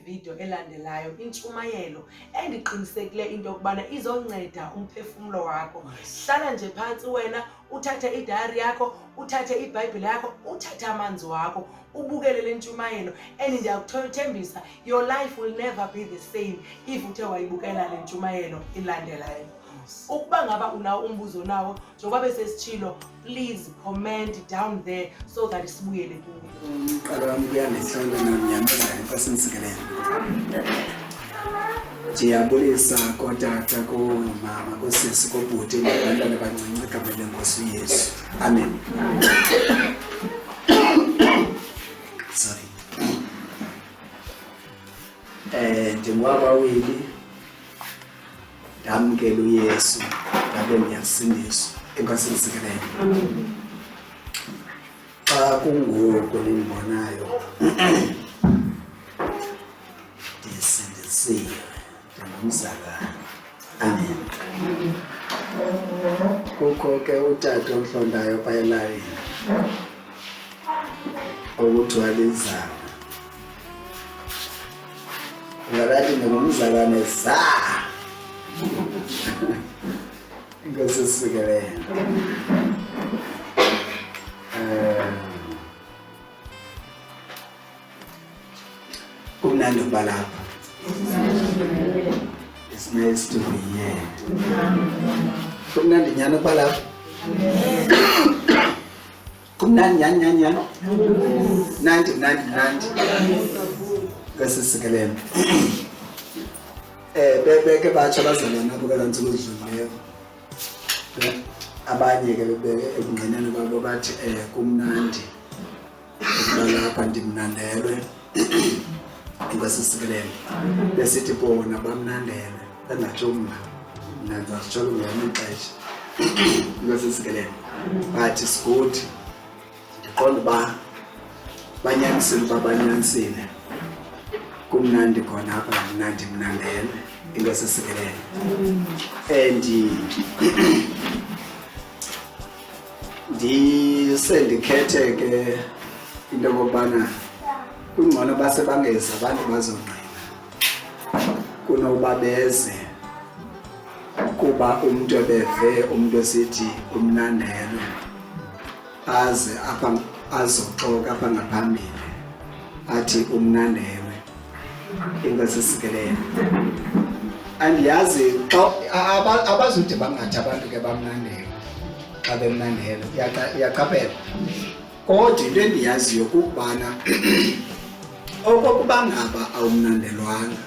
kwividiyo elandelayo, intshumayelo endiqinisekileyo into yokubana izonceda umphefumlo wakho. Hlala nje phantsi wena, uthathe idayari yakho, uthathe iBhayibhile yakho, uthathe amanzi wakho, ubukele le ntshumayelo, and ndiyakuthembisa, your life will never be the same if uthe wayibukela le ntshumayelo ilandelayo. Ukuba ngaba unawo umbuzo nawo, njengoba besesitshilo, please comment down there so that sibuyele kuwo. Umqalo wami kuyandihlola nonyamezela, Inkosi inisikelele. Ndiyabulisa kootata, koomama, koosisi, koobhuti nabantwana abancinci egameni leNkosi uYesu. Amen. Sorry. Ndingwabaweli, ndamkela uYesu, ndabe ndiyasindiswa. Inkosi inisikelele. Xa kungoku nindibonayo, ndisindisiwe, ndingumzalwane. Amen. Kukho ke utata ontlontayo phaa elalini okuthiwa lizana. Ungakathi ndingumzalwane za. Inkosi isikelele. Kumnandi ukuba lapha. It's nice to be here. Kumnandi nyhani ukuba lapha. Kumnandi nyhani nyhani nyhani. Mnandi mnandi mnandi. Inkosi isikelele. Bebeke batsho abazalwana apho kwezaa ntsuku zidlulileyo. Abanye ke bebeke ekungqineni kwabo bathi kumnandi ukuba lapha, ndimnandelwe. Inkosi isikelele. Besithi bona bamnandelwe, bengatsho mna. Mna ndizazitsholo ngelinye ixesha. Inkosi isikelele. But it's good. Ndiqonda uba banyanisile, uba banyanisile. Kumnandi khona apha, mna ndimnandelwe. Inkosi isikelele. And ndisendikhethe ke into yokokubana kungcono base bangezi abantu bazongqina kunokuba beze, kuba umntu ebeve umntu esithi umnandelwe aze apha azoxoka apha ngaphambili athi umnandelwe. Inkosi isikelele. Andiyazi xa abazude bangathi abantu ke bamnandelwe xa bemnandelwe, uyaqaphela. Kodwa into endiyaziyo kukubana okokuba ngaba awumnandelwanga,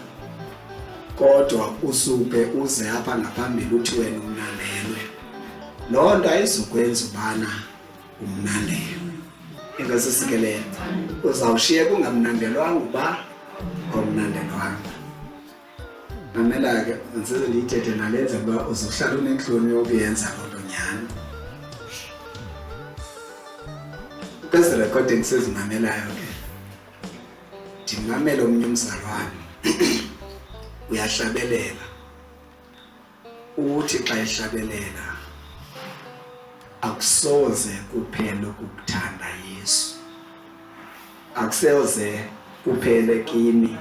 kodwa usuke uze apha ngaphambili uthi wena umnandelwe, loo nto ayizukwenza ubana umnandelwe. Inkosi isikelele. Uzawushiyeka ungamnandelwanga uba awumnandelwanga. Mamela ke, ndiseze ndiyithethe nale ndlela uba uzohlala unentloni yokuyenza loo nto nyhani. Kwezi recording sizimamelayo ke, ndimamele omnye umzalwane uyahlabelela. Uthi xa ehlabelela, akusoze kuphele ukukuthanda Yesu, akusoze kuphele kimi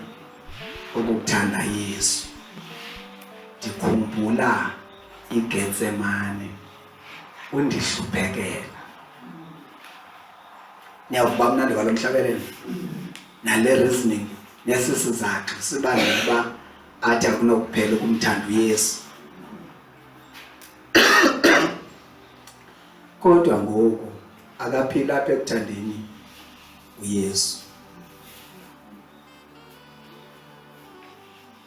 ukukuthanda Yesu, ndikhumbula iGetsemane undihluphekela. Niyakuba mnandi kwalo mhlabelelo nale reasoning nesi sizathu sibangela uba athi akunokuphela ukumthanda uYesu. Kodwa ngoku akaphili apha ekuthandeni uYesu,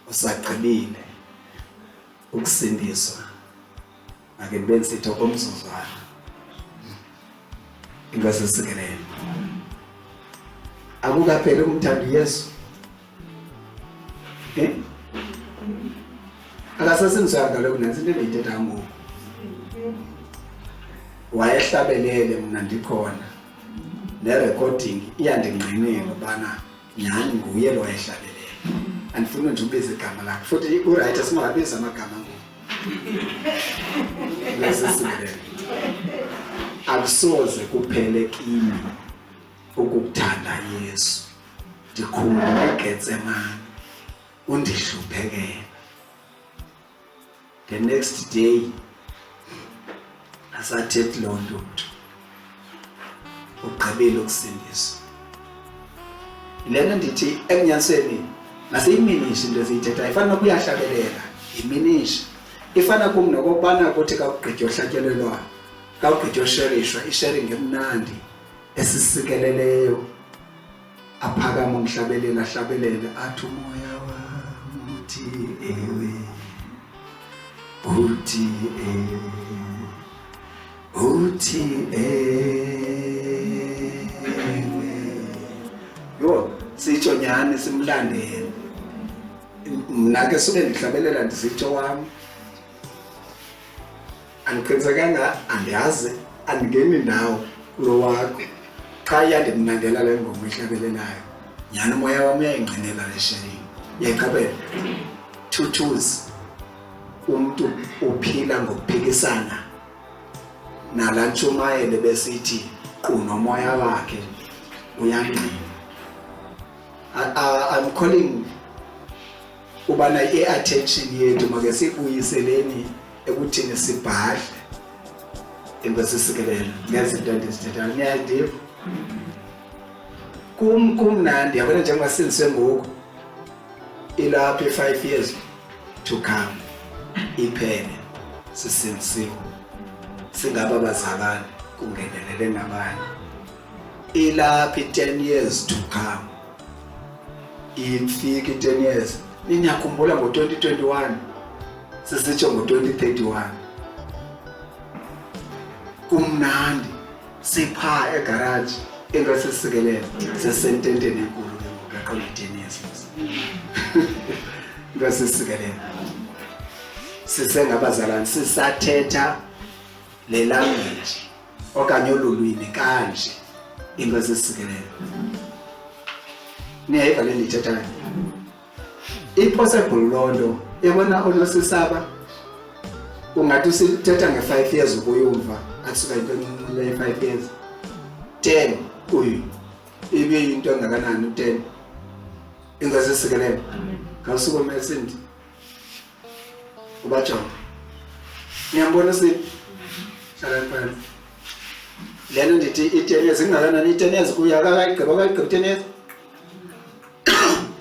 usagqibile ukusindiswa. Ake ndibe ndisithi okomzuzwana. Inkosi isikelele. Akukapheli ukumthanda uYesu. Akasasindiswanga kaloku, nantsi into endiyithetha ngoku. Wayehlabelele mna ndikhona, nerecording iyandingqinela ubana nyhani nguye lo wayehlabelele. Andifuni nje ubiza igama lakhe, futhi urayithi singawabizi amagama ngoku. Lesisikelele. Akusoze kuphele kimi ukukuthanda Yesu, ndikhumbule iGetsemane. Undihluphekela. The next day asathethi loo nto mntu ugqibile ukusindiswa. Le nto ndithi enyanisweni masiyiminishe into esiyithethayo, ifana nokuba uyahlabelela, yiminishe. Ifana kum nokokubana kuthi kakugqitywa uhlatyelelwa, kakugqitywa usherishwa, isharing emnandi esisikeleleyo, aphakame umhlabeleli ahlabelele athi umoya wam uthi ewe, uthi ewe, uthi ewe. Yho, sitsho nyhani simlandele. Mna ke sube ndihlabelela ndisitsho wam, andiqinisekanga, andiyazi, andingeni ndawo kulo wakho. Qha iyandimnandela le ngoma ihlabelelayo nyhani, umoya wam uyayingqinela le sharing. Uyayiqaphela thuthuzi, umntu uphila ngokuphikisana nalaa ntshumayelo besithi qu nomoya wakhe uyangqina. I'm calling ubana i-attention yethu make siyibuyiseleni ekuthini sibhadle. Inkosi isikelele ngezinto endizithethayo. Niyandiva? Kum kumnandi, yabona, njengoba sindiswe ngoku ilapha i-5 years to come iphele sisindisiwe, singaba bazalwane, kungenelele nabanye. Ilapha i-10 years to come ifike i-10 years. Niyakhumbula ngo-2021 sisitsho ngo-2031 kumnandi sipha egaraji into esisikelela sesententeni enkulu ke ngoku yaqonda i-10 years into esisikelela sisengabazalwane sisathetha le language okanye olu lwimi kanje. Into esisikelela, niyayiva le ndiyithethayo? Ipossible loo nto. Yabona onosisaba ungathi usithetha nge-5 years ukuyumva asuka into encinci leyo. 5 years, 10 uyu ibe yinto engakanani u-10? Ingazisikelele ngawusukume sindi ubajonge. Niyambona sindi? Hlalani phansi. Le nto ndithi i-10 years ingakanani? I-10 years kuyo akakayigqiba, akayigqiba i-10 years.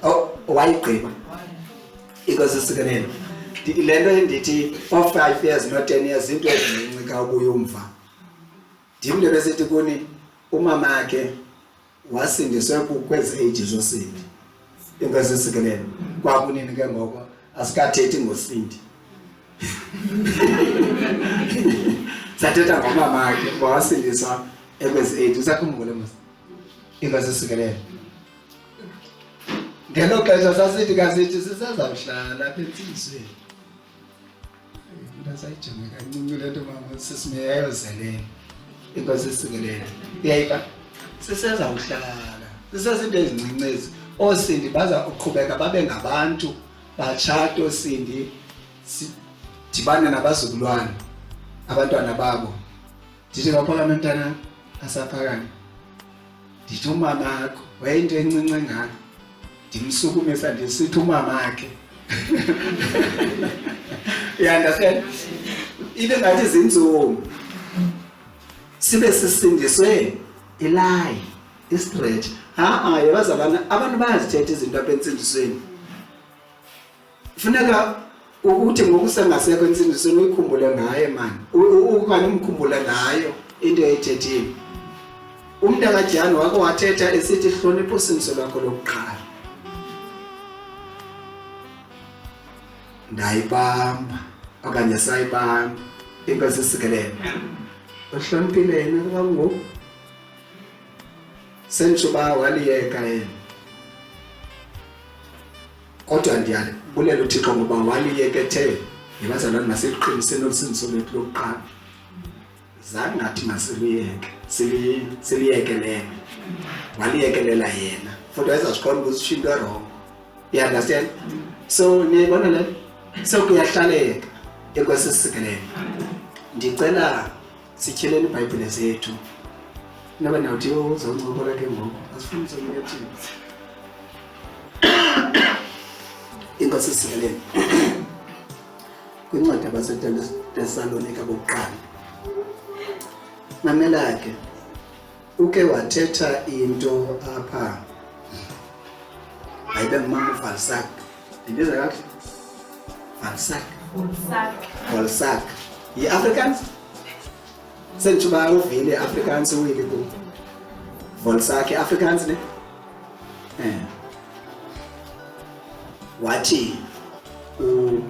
Oh, wayigqiba. Inkosi isikelele. Le nto endithi o-5 years no-10 years into ezincinci xa ubuya umva. Ndim le besithi kuni umamakhe wasindiswe kwezi age zosindi. Inkosi isikelele. Kwakunini ke ngoko? Asikathethi ngosindi, sathetha ngomamakhe wasindiswa ekwezi age. Usakhumbule mos? Inkosi isikelele. Ngelo xesha sasithi kasithi sisezawuhlala apha entsindisweni. Into asayijonge kancinci le nto, mama sisimeyozelele. Inkosi isikelele. Uyayiva? Sisezawuhlala, sisezinto ezincinci ezi. Oosindi baza uqhubeka babe ngabantu, batshate oosindi, sidibane nabazukulwane, abantwana babo. Ndithi kaphakame mntanam, asaphakame. Ndithi umamakho wayeyinto encinci engaka, ndimsukumisa ndisithi umamakhe. You understand? Ibe ngathi zintsomi, sibe sisindiswe ilayi istretch. Ha-a, yabazalwana, abantu bayazithetha izinto apha entsindisweni. Funeka uthi ngoku sengasekho entsindisweni uyikhumbule ngaye mani, okanye umkhumbule ngayo into eyithethile. Umntu akadyani wake wathetha esithi hlonipha usindiso lwakho lokuqala. Ndayibamba okanye sayibamba. Inkosi isikelele. Uhloniphile yena kuba ngoku senditsho uba waliyeka yena, kodwa ndiyabulela uThixo ngoba waliyeka ethe yebazalwane masiluqiniseni olusindiso lwethu lokuqala. Zange ngathi masiluyeke, siliyekelele, waliyekelela yena futhi wayezaziqonda ukuthi usho into erongo. You understand? So niyayibona le, so kuyahlaleka. Inkosi isikelele. Ndicela sityhileni iBhayibhile zethu. Noba nawuthi uzoncokola ke ngoku, asifuni uzoncokola. Inkosi isikelele. Kwincwadi yabaseTesalonika bokuqala. Mamela ke. Uke wathetha into apha. Hayibe ngumama uValsak. Ndibiza kakuhle? Valsak. Volsak. Volsak. Yi-Afrikaans? Senditsho uba uvile i-Afrikaans uwile ku. Volsak i-Afrikaans ne? Eh. Wathi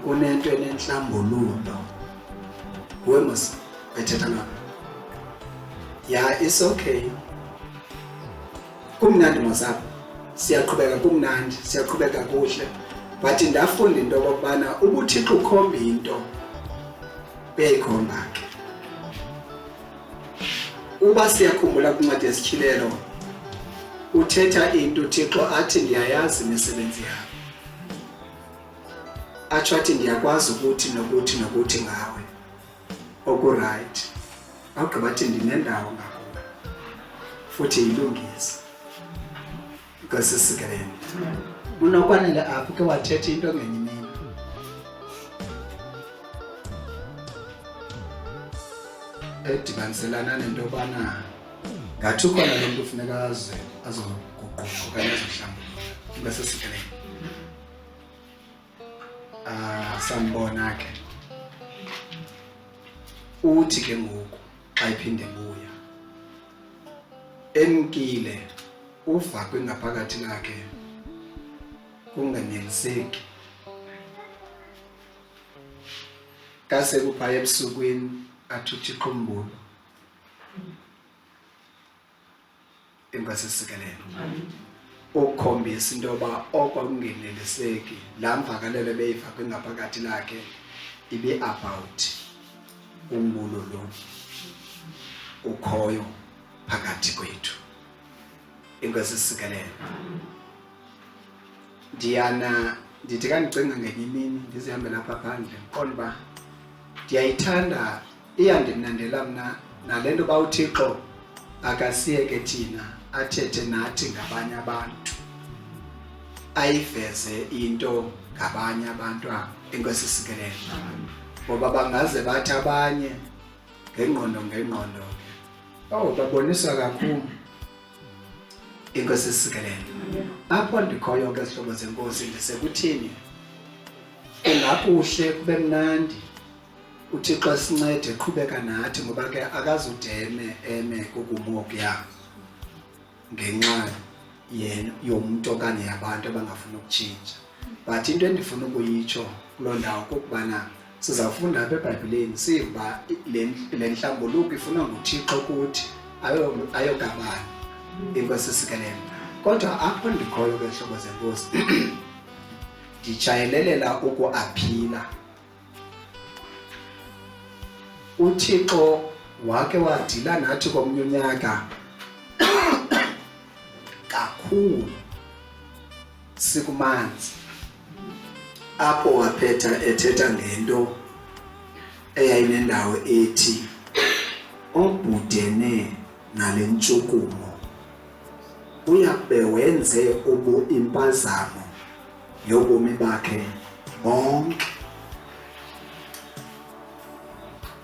kunento enenhlambululo. Nguwe mos ethetha ngapha. Ya, it's okay. Kumnandi mos apha. Siyaqhubeka kumnandi, siyaqhubeka kuhle. But ndafunda into okokubana ubuThixo ukhomba into uyayikhomba ke. Uba siyakhumbula kwincwadi yesityhilelo uthetha into uThixo athi ndiyayazi imisebenzi yakho. Atsho athi ndiyakwazi ukuthi nokuthi nokuthi ngawe. Okurayithi. Awugqiba athi ndinendawo ngakuwe. Futhi yilungise. Nkosi sikelele. Unokwanele apho ke wathetha into ngenye imini. Edibaniselana nento yobana ngathi ukhona lo mntu ufuneka aze azoguquka okanye azohlambuluka. Nkosi sikelele. Ah, sambona ke. Uthi ke ngoku xa iphinde buya emkile uva kwingaphakathi lakhe kunganeliseki kase kuphaya ebusukwini athi uThixo umbulo Inkosi isikelele. Ukukhombisa into yoba okwakungeneliseki laa mvakalelo ebeyiva kwingaphakathi lakhe ibe about umbulo lo ukhoyo phakathi kwethu. Inkosi isikelele. Ndiyana ndithi ka ndicinga ngenye imini ndizihambela apha phandle ndiqonda uba ndiyayithanda Iyandimnandela mna nale nto uba uThixo akasiyeke thina athethe nathi ngabanye abantu, ayiveze into ngabanye abantu abo. Inkosi isikelele. Ngoba bangaze bathi abanye ngengqondo ngengqondo ke, oh baboniswa kakhulu. Inkosi isikelele. Apho ndikhoyo ke zihlobo zenkosi ndisekuthini, kungakuhle kube mnandi uThixo asincede qhubeka nathi ngoba ke akazudeme eme kukumokuya ngenxa yomntu okanye yabantu abangafuni ukutshintsha. But into endifuna ukuyitsho kuloo ndawo kukubana sizawufunda apha eBhayibhileni sive uba le nhlambuluko ifunwa nguThixo kuthi ayokabani. Inkosi isikelele. Kodwa apho ndikhoyo ke hlobo zenkosi nditshayelelela ukuaphila. UThixo wake wadila nathi komnye unyaka kakhulu sikumanzi apho waphetha ethetha ngento eyayinendawo ethi obhudene nale ntshukumo uyakube wenze ubu impazamo yobomi bakhe bonke.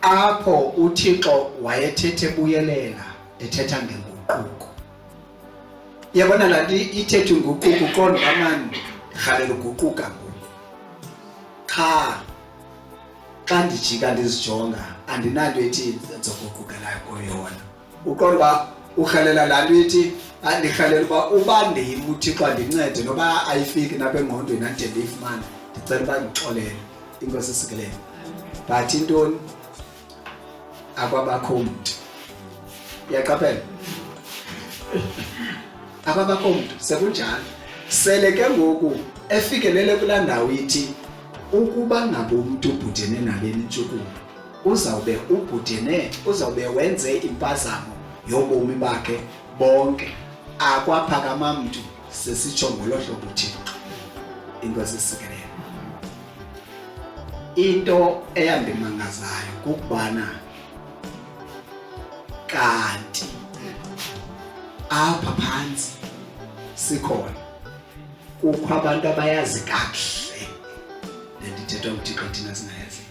Apho uThixo wayethethe buyelela ethetha ngenguquko. Yabona laa nto ithetha inguquko uqonda uba mani ndirhalela uguquka ngoku. Qha xa ndijika ndizijonga andinanto ethi ndizoguqukela kuyona. Uqonda uba urhalela laa nto ithi ndirhalela uba uba ndim uThixo andincede noba ayifiki napha engqondweni andide ndiyifumane ndicela uba ndixolele. Inkosi isikelele. But intoni akwabakho mntu. Uyaqaphela? Akwabakho mntu sekunjalo. Sele ke ngoku efikelele kulaa ndawo ithi ukuba ngaba umntu ubhudene naleni intshukumo uzawube ubhudene uzawube wenze impazamo yobomi bakhe bonke akwaphakama mntu sesitsho ngolo hlobo uThixo. Inkosi isikelele. Into eyandimangazayo kukubana kanti apha phantsi sikhona kukho abantu abayazi kakuhle. Le nto ithethwa nguThixo thina singayaziyo.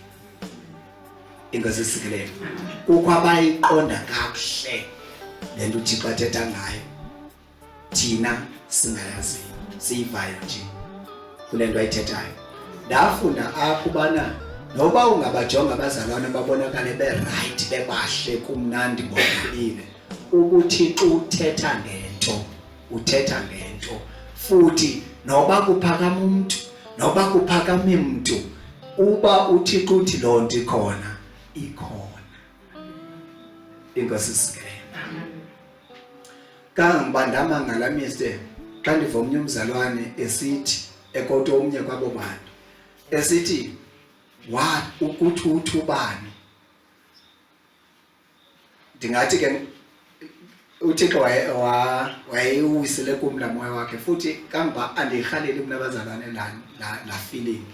Inkosi isikelele. Kukho abayiqonda kakuhle le nto uThixo athetha ngayo thina singayaziyo, siyivayo nje kule nto ayithethayo. Ndafunda apho ubana noba ungabajonga abazalwane babonakale berayithi, bebahle, kumnandi, bonwabile, ubuThixo uthetha ngento, uthetha ngento. Futhi noba kuphakama umntu, noba kuphakama mntu, uba uThixo uthi loo nto ikhona, ikhona. Inkosi isikelele. Kangangoba ndamangala Mister xa ndiva omnye umzalwane esithi ekota omnye kwabo bantu esithi wa ukuthi uthi ubani, ndingathi ke uThixo wayewisele kum laa moya wakhe, futhi kangoba andiyirhaleli mna abazalwane la feeling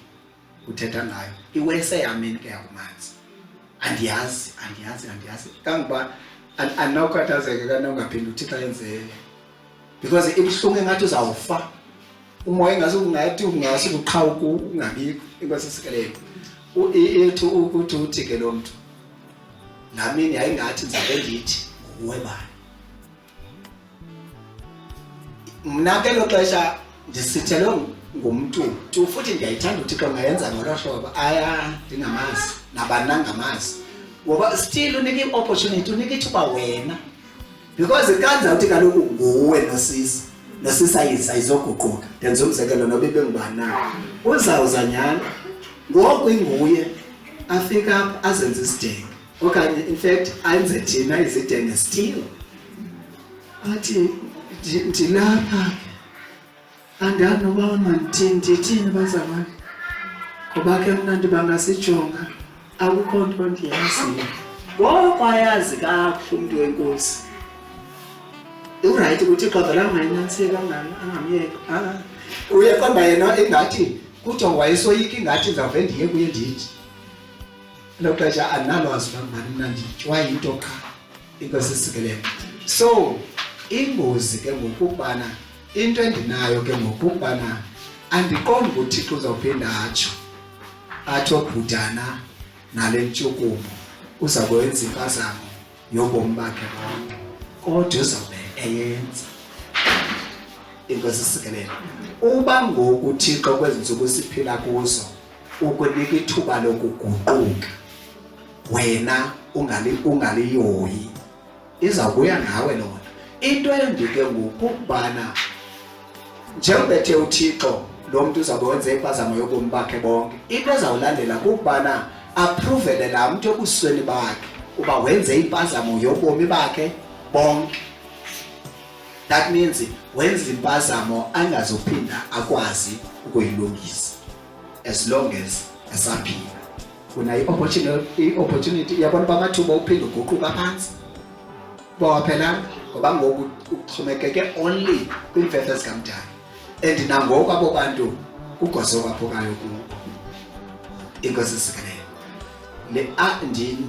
uthetha ngayo iwese yamini ke yakumanzi. Andiyazi, andiyazi, andiyazi kangoba andinawukhathazeka kanawungaphinde uThixo ayenze, because ibuhlungu engathi uzawufa, umoya engase ungathi ungase uqhawuka ungabikho. Inkosi isikelele. Ithi ukuthi uthi ke lo mntu laa mini yayingathi ndizabe ndithi nguwe bani. Mna ke lo xesha ndisithelwe ngumntu tu, futhi ndiyayithanda uThixo ngayenza ngolo hlobo, aya ndingamazi nabani nangamazi, ngoba still unika i-opportunity, unika ithuba wena, because kanza uthi kaloku nguwe nosisi, nosisi ayizoguquka. Ndenza umzekelo noba ibengubani na, uzawuza nyhani ngoku inguye afike apha azenze isidenge, okanye in fact ayenze thina izidenge still, athi ndilapha ke andazi noba mandithini, ndithini bazalwane, ngoba ke mna ndibangasijonga akukho nto ndiyaziyo. Ngoko ayazi kakuhle umntu wenkosi urayithi ukuthi xovela angayinantsika, angamyeka. Uyeqonda yena ingathi kuthiwa wayesoyika, ingathi ndizawuve ndiye kuye ndithi elo xesha andinalwazi uba ngubani mna, nditywa yinto qha. Inkosi isikelele. So ingozi ke ngokubana into endinayo ke ngokubana andiqondi uThixo uzawuphinda atsho athi obhudana nale ntshukumo uza kwenza impazamo yobomi bakhe bonke, kodwa uzawube eyenza. Inkosi isikelele. Uba ngoku uThixo kwezi ntsuku siphila kuzo ukunika ithuba lokuguquka, wena ungaliyoyi, izawubuya ngawe loo nto. Into embi ke ngoku kukubana njengoba ethe uThixo lo mntu uzawube wenze impazamo yobomi bakhe bonke, into ezawulandela kukubana apruvele laa mntu ebusweni bakhe uba wenze impazamo yobomi bakhe bonke. That means wenza impazamo angazuphinda akwazi ukuyilungisa as long as esaphila. Unayo i-opportunity, uyabona uba amathuba okuphinda uguquka phantsi uba waphelanga, ngoba ngoku uxhomekeke only kwiimfefe zikamdala, and nangoku abo bantu kugoso kwaphukayo kubo. Inkosi isikelele.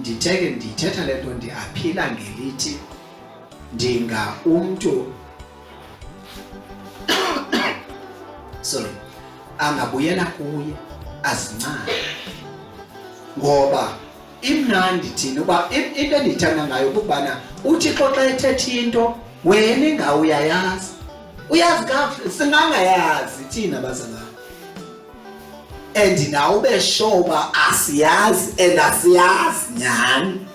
Ndithe ke ndithetha le nto ndiaphila ngelithi ndinga umntu sorry angabuyela kuye azincane, ngoba imnandi thina uba into endiyithanda ngayo kukubana uThixo xa ethetha into wena ingawo uyayazi, uyazi kakuhle, singangayazi thina bazalwane, and nawe ube sure uba asiyazi and asiyazi nyhani.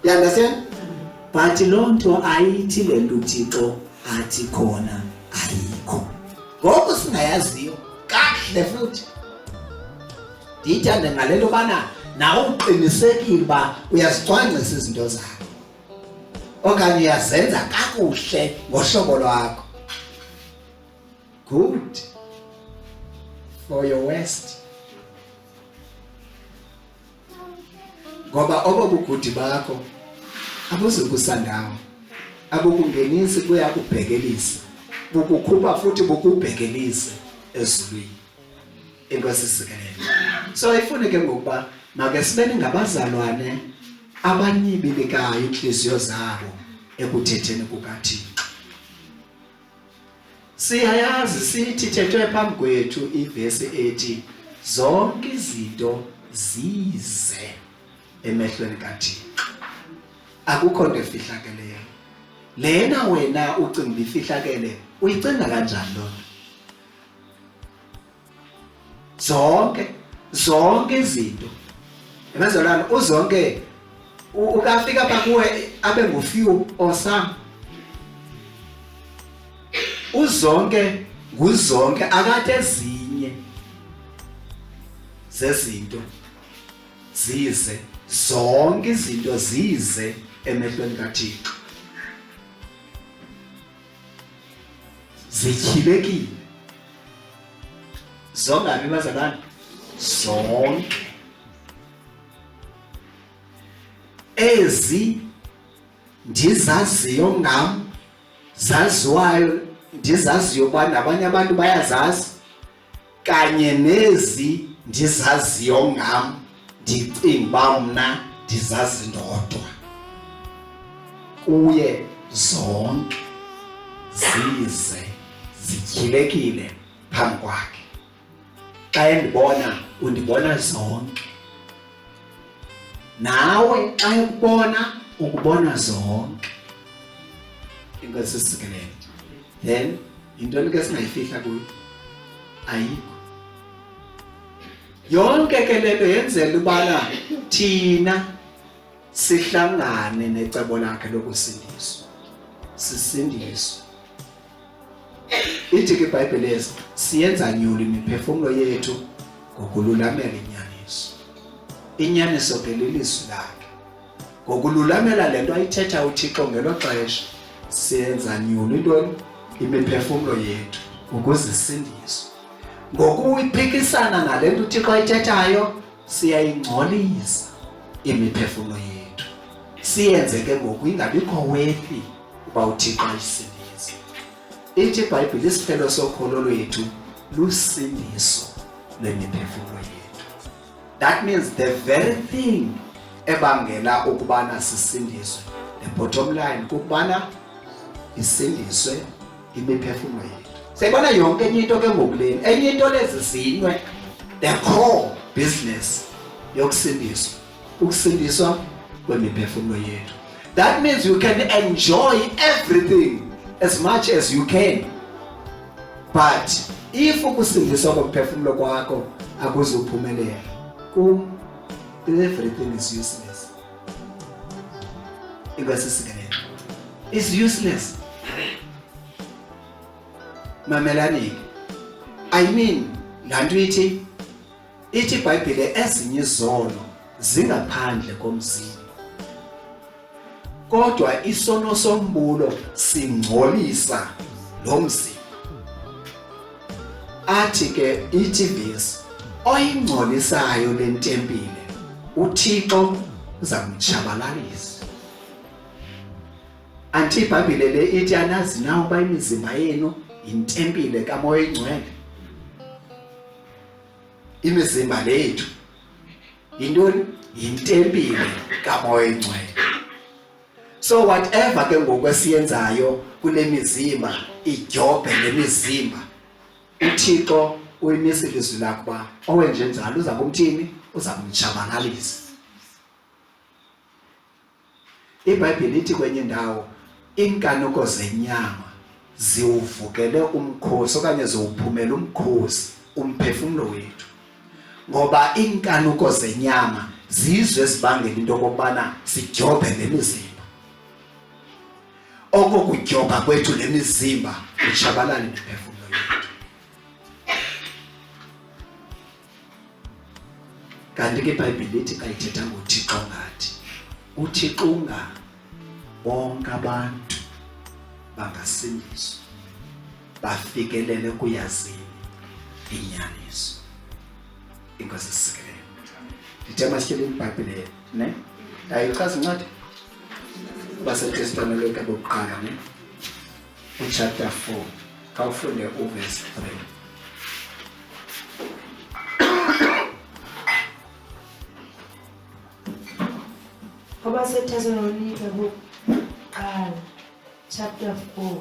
You understand? But loo nto ayithi le nto uThixo athi khona ayikho. Ngoku singayaziyo kakuhle, futhi ndiyithande ngale nto yobana nawe uqinisekile uba uyazicwangcisa izinto zakho okanye uyazenza kakuhle ngohlobo lwakho. Good for your worst, ngoba obo bugudi bakho abuzukusa ndawo, abukungenisi, buyakubhekelisa, bukukhupha futhi bukubhekelise ezulwini. Inkosi isikelele. So ifune ke ngokuba make sibeni ngabazalwane abanyibilikayo inhliziyo zabo ekuthetheni kukaThixo. Siyayazi sithi thethwe phambi kwethu ivesi ethi Zonke izinto zize emehlweni kaThixo. Akukho nto efihlakeleyo. Lena wena ucinga uba ifihlakele, uyicinga kanjani loo nto? Zonke zonke izinto. Ebezalwane uzonke ukafika apha kuwe abe ngu-few or some. Uzonke nguzonke akade ezinye zezinto zize zonke izinto zize emehlweni kaThixo zityhilekile zongabi bazalwane zonke ezi ndizaziyo ngam zaziwayo ndizaziyo uba nabanye abantu bayazazi kanye nezi ndizaziyo ngam ndicinga uba mna ndizazi ndodwa kuye zonke zize zityhilekile phambi kwakhe xa endibona undibona zonke nawe xa ekubona ukubona zonke inkosi isikelele then yintoni ke singayifihla kuyo ayikho yonke ke lento yenzela ubana thina sihlangane necebo lakhe lokusindiswa sisindiswe ithi ke iBhayibheli ezi siyenza nyulu imiphefumulo yethu ngokululamela inyaniso inyaniso ke lilizwi lakhe ngokululamela le nto ayithetha uThixo ngelo xesha siyenza nyulu intoni imiphefumulo yethu ukuze isindiswe ngokuyiphikisana nale nto uThixo ayithethayo siyayingcolisa imiphefumulo yethu siyenze ke ngoku ingabikho worthy uba uThixo ayisindise ithi iBhayibhile isiphelo sokholo lwethu lusindiso lwemiphefumulo yethu that means the very thing ebangela ukubana sisindiswe the bottom line kukubana isindiswe imiphefumulo yethu siyayibona yonke enye into ke ngokuleni enye into lezi zinwe the core business yokusindiswa ukusindiswa kwemiphefumulo yethu that means you can enjoy everything as much as you can but if ukusindiswa komphefumulo kwakho akuzuphumelela kum everything is useless ingasisikelelo is useless mamelani i mean lanto ithi ithi iBhayibhile ezinye izono zingaphandle komzimba kodwa isono sombulo singcolisa lo mzimba athi ke ithi vesi oyingcolisayo lentempile uThixo uzamtshabalalisa anti iBhayibhile le ithi anazi na uba imizimba yenu yintempile kaMoya oyingcwele imizimba lethu yintoni yintempile kaMoya oyingcwele so whatever ke ngoku esiyenzayo kule mizimba idyobhe lemizimba uThixo uyimisile izwi lakhe uba owenje njalo uza kumthini uza kumtshabalalisa iBhayibheli ithi kwenye indawo inkanuko zenyama ziwuvukele umkhosi okanye ziwuphumela umkhosi umphefumulo wethu ngoba inkanuko zenyama zizo ezibangela into okokubana sidyobhe lemizimba oko kudyobha kwethu lemizimba kutshabalala imiphefumulo yethu kanti ke iBhayibhile ithi xa ithetha ngoThixo ngathi uThixo unga bonke abantu bangasindiswa bafikelele kuyazini inyaniso inkosi isikelele ndithe masityele ibhayibhile ne ayichaza incwadi basetestamentleke bokuqala ne uchapter 4 khawufunde uvesi 3 KwabaseThesalonika bokuqala chapter 4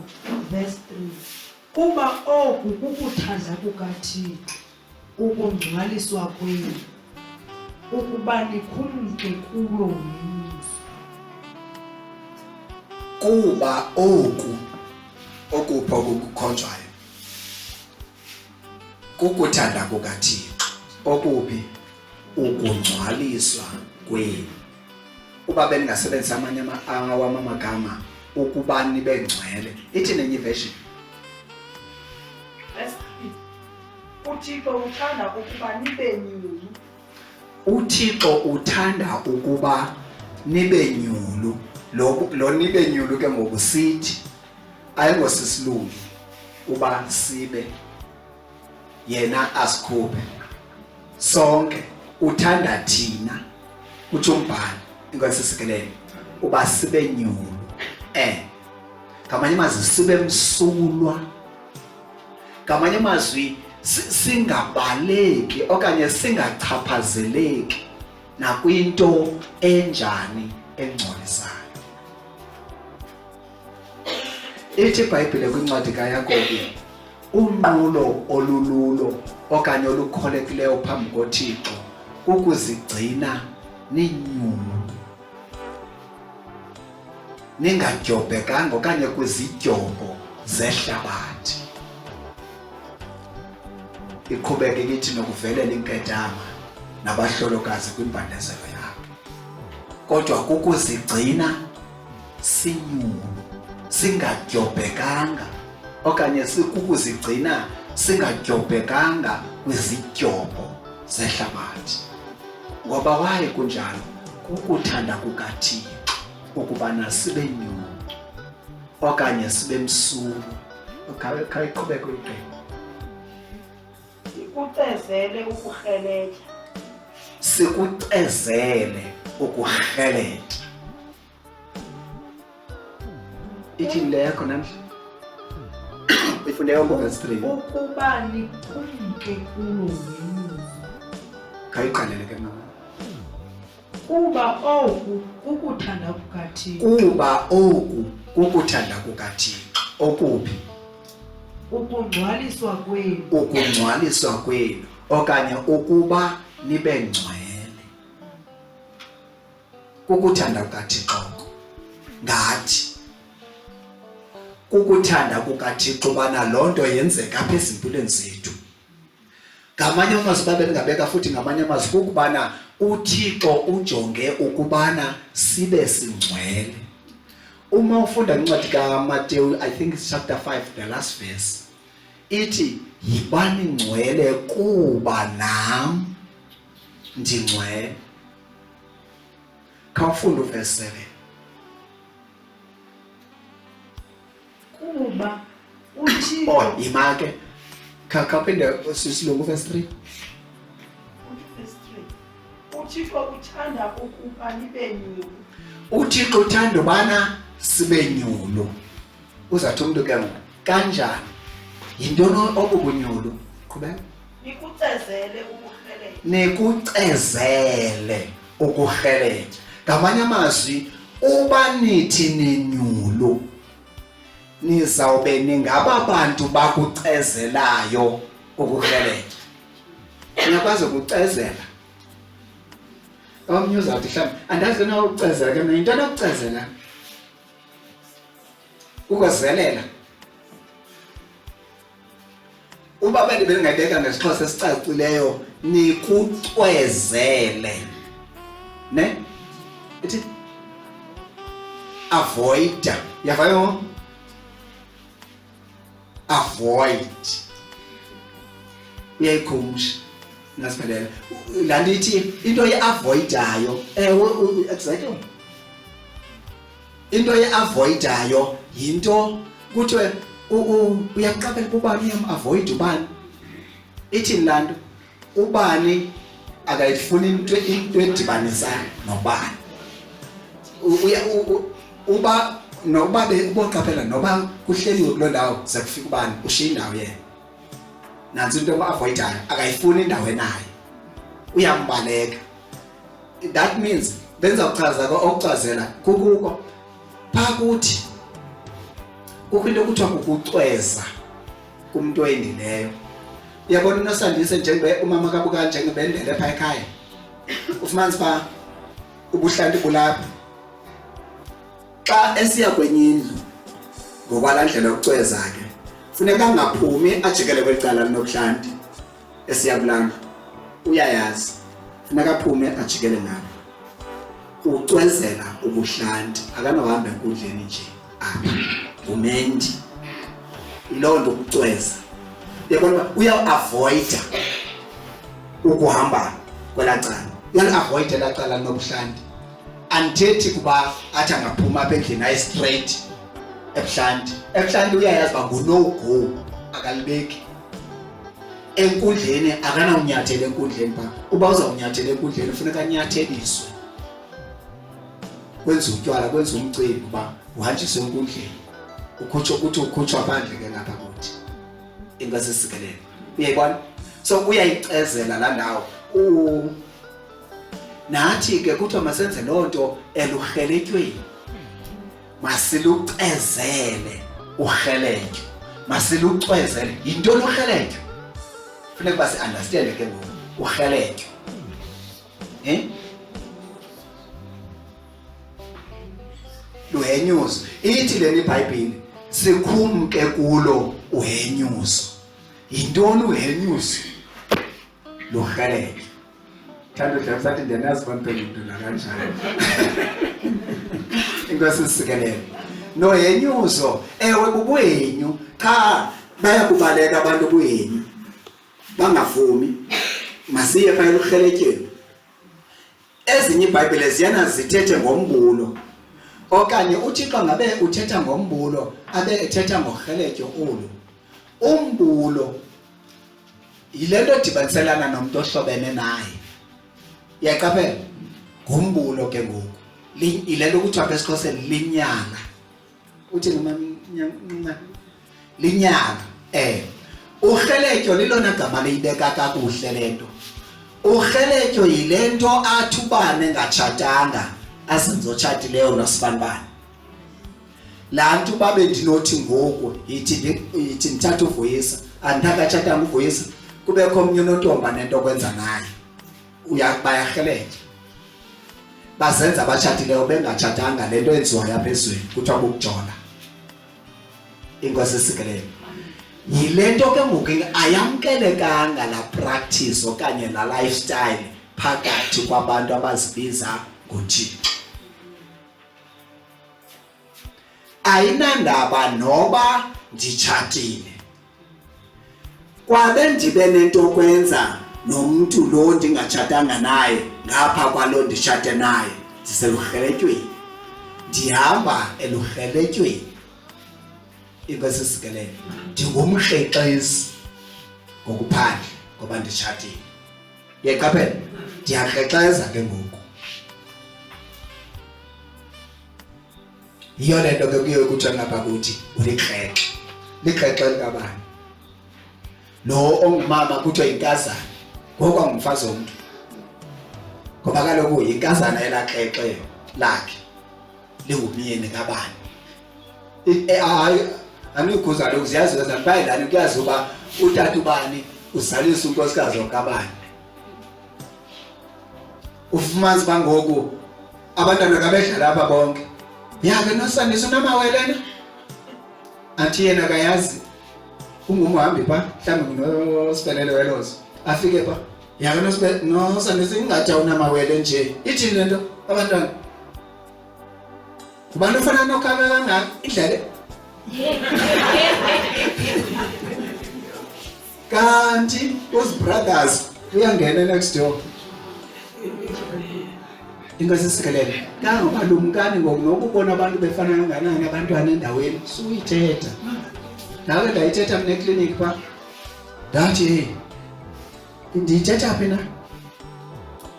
verse 3 Kuba oku kukuthanda kukaThixo. Ukungcwaliswa kwenu, ukuba nikhumke kulo ngemizo. Kuba oku okupha okukhonjwayo kukuthanda kukaThixo okuphi ukungcwaliswa kwenu. Uba bendingasebenzisa amanye awam amagama ukuba nibe ngcwele. Ithi nenye iversion. Verse 3. UThixo uthanda ukuba nibe nyulu. UThixo uthanda ukuba nibe nyulu. Lo nibe nyulu ke ngoku sithi ayingosisilungi uba sibe yena asikhuphe sonke uthanda thina utsho umbhali inkosi sikelele uba sibe nyulu eh ngamanye amazwi sibe msulwa ngamanye amazwi singabaleki okanye singachaphazeleki nakwinto enjani engcolisayo. Ithi iBhayibhile kwincwadi kaYakobi, unqulo olululo okanye olukholekileyo phambi koThixo kukuzigcina ninyulu ningadyobhekanga okanye kwizidyobho zehlabathi. Iqhubeke kithi nokuvelela inkedama nabahlolokazi kwimbandezelo yabo, kodwa kukuzigcina sinyulu singadyobhekanga okanye kukuzigcina singadyobhekanga kwizidyobho zehlabathi. Ngoba waye kunjalo kukuthanda kukaThixo ukubana sibe nyulu okanye sibe msulwa. Khawuqhubeke uyigqibe. Sikucezele ukurheletya. Sikucezele ukurheletya. Ithini le yakho namhla? Uyifunde yonke uverse 3. Ukuba nikumke kulo ngemuva. Khayiqalele ke mama. Kuba oku kukuthanda kukaThixo. Kuba oku kukuthanda kukaThixo. Okuphi? Ukungcwaliswa kwenu. Ukungcwaliswa kwenu okanye ukuba nibe ngcwele. Kukuthanda kukaThixo oko ngathi. Kukuthanda kukaThixo ubana loo nto yenzeka apha ezimpilweni zethu. Ngamanye amazwi babe ndingabeka futhi ngamanye amazwi kukubana uThixo ujonge ukubana sibe singcwele. Uma ufunda incwadi kaMateyu, I think it's chapter 5 the last verse, ithi yibani ngcwele kuba nam ndingcwele. Khawufunde uverse 7. Kuba uThixo. Oh, yima ke. Khawuphinde sisilungu verse 3. Verse 3. UThixo uthanda ukuba nibe nyulu. UThixo uthanda ubana sibe nyulu. Uzathi umuntu ke ngoku kanjani? Yintoni obu bunyulu? Qhubeka. Nikucezele ukurheletya. Nikucezele ukurheletya. Ngamanye amazwi uba nithi ninyulu nizawube ningaba bantu bakucezelayo ukurheletya. Niyakwazi ukucezela. Omnye uzawuthi mhlawumbi andazi na ukucezela ke mna yintoni ukucezela? Ukuzelela. Uba bendingayibeka ngesiXhosa esicacileyo nikucwezele ne ithi avoida yava yo avoid uyayikhumsha ngasiphelele laa nto ithi into ye-avoidayo ewe exactly Into ye-avoidayo yinto kuthiwe uyaqaphela uba ubani uyam-avoida ubani. Ithini laa nto? Ubani akayifuni into into edibanisa nobani. Uba noba uboqaphela noba kuhleliwe kuloo ndawo ze kufika ubani ushiya indawo yena. Nantsi into avoidayo akayifuni indawo enayo. Uyambaleka. That means benza kuchaza okuchazela kukuko pha kuthi kukho into ekuthiwa kukucweza kumntu oyendileyo. Uyabona uNosandise njengoba umama kaBukani njengebendele pha ekhaya. Ufumanisa uba ubuhlanti bulapha. Xa esiya kwenye indlu ngokwala ndlela yokucweza ke funeka angaphumi ajikele kweli cala linobuhlanti esiya kulaa ndlu. Uyayazi funeka aphume ajikele ngapha. Ucwezela ubuhlanti akanohamba enkundleni nje apha ngumendi yiloo nto ukucweza uyabona uba uyaavoyida ukuhamba kwelaa cala uyaliavoyida elaa cala linobuhlanti andithethi kuba athi angaphuma apha endlini aye straight ebuhlanti ebuhlanti uyayazi uba nguno go akalibeki enkundleni akanawunyathela enkundleni pha uba uzawunyathela enkundleni funeka anyatheliswe kwenza utywala kwenza umcimbi uba uhanjiswe enkundleni ukhutshwa ukuthi ukhutshwa phandle ke ngapha kuthi inkosi isikelele uyayibona so uyayicezela laa ndawo nathi ke kuthiwa masenze loo nto elurheletyweni Masilucezele urheletyo. Masilucwezele. Yintoni urheletyo? Funeka uba si-understande ke ngoku urheletyo. Eh? Luhenyuzo. Ithi lena iBhayibhile sikhumke kulo uhenyuzo. Yintoni uhenyuzo? Lurheletyo. Thando dlala sathi ndiyanazi uba ndiphendula kanjani. Inkosi isikelele. Nohenyuzo, ewe bubuhenyu, qha bayakubaleka abantu ubuhenyu. Bangavumi. Masiye phaya eluheletyeni. Ezinye iBhayibhile ziyana zithethe ngombulo. Okanye uThixo ngabe uthetha ngombulo abe ethetha ngorheletyo olu. Umbulo yile nto edibaniselana nomntu ohlobene naye uyaqaphela ngumbulo ke ngoku yile nto kuthiwa apha esiXhoseni linyala uthini mamnca linyala eh urheletyo lilona gama liyibeka kakuhle le nto urheletyo yile nto athi ubani engatshatanga azenze otshatileyo nosibanibani laa nto uba bendinothi ngoku yithi yithi ndithatha uvuyisa anditakatshatanga uvuyisa kubekho omnye unontomba nento okwenza naye bayarheleka bazenza abatshatileyo bengatshatanga le nto yenziwayo apha ezweni kuthiwa kukujola inkosi esikelele yile nto ke ngoku ayamkelekanga la practice okanye la lifestyle phakathi kwabantu abazibiza ngoThixo Ayinandaba noba nditshatile. Kwabe ndibe nento kwenza nomntu lo ndingatshatanga naye ngapha kwalo nditshate naye ndiseluheletyweni ndihamba eluheletyweni inkosi isikelele ndingumkrexezi ngokuphandle ngoba nditshatile Uyaqaphela? Ndiyakrexeza ke ngoku. Yiyo le nto ke kuye kuthiwa ngapha kuthi ulikrexe. Likrexe likabani? Lo ongumama kuthiwa yinkazana. Ngoku angumfazi womntu. Ngoba kaloku yinkazana elakrexe lakhe. Lingumyeni kabani. Eh, hayi aniyikhuza lokhu ziyazi baye lani kuyazi uba utata ubani uzalisa unkosikazi okabani ufumanisa uba ngoku abantwana kabedlala apha bonke yake nosandisa unamawelena athi yena akayazi ungumhambi pha mhlawumbi ngunosibelele welozo afike pha yake nosandisa ingathi awunamawele nje ithini le nto abantwana Ubani ofana nokhala kangaka indlebe? Kanti uzi brothers uyangena next door. Inkosi isikelele. Kangoba lumkani ngoku nokubona abantu befana kanganani abantwana endaweni suyithetha. Nawe ndayithetha mna eklinikhi pha. Ndathi hey ndiyithetha phi na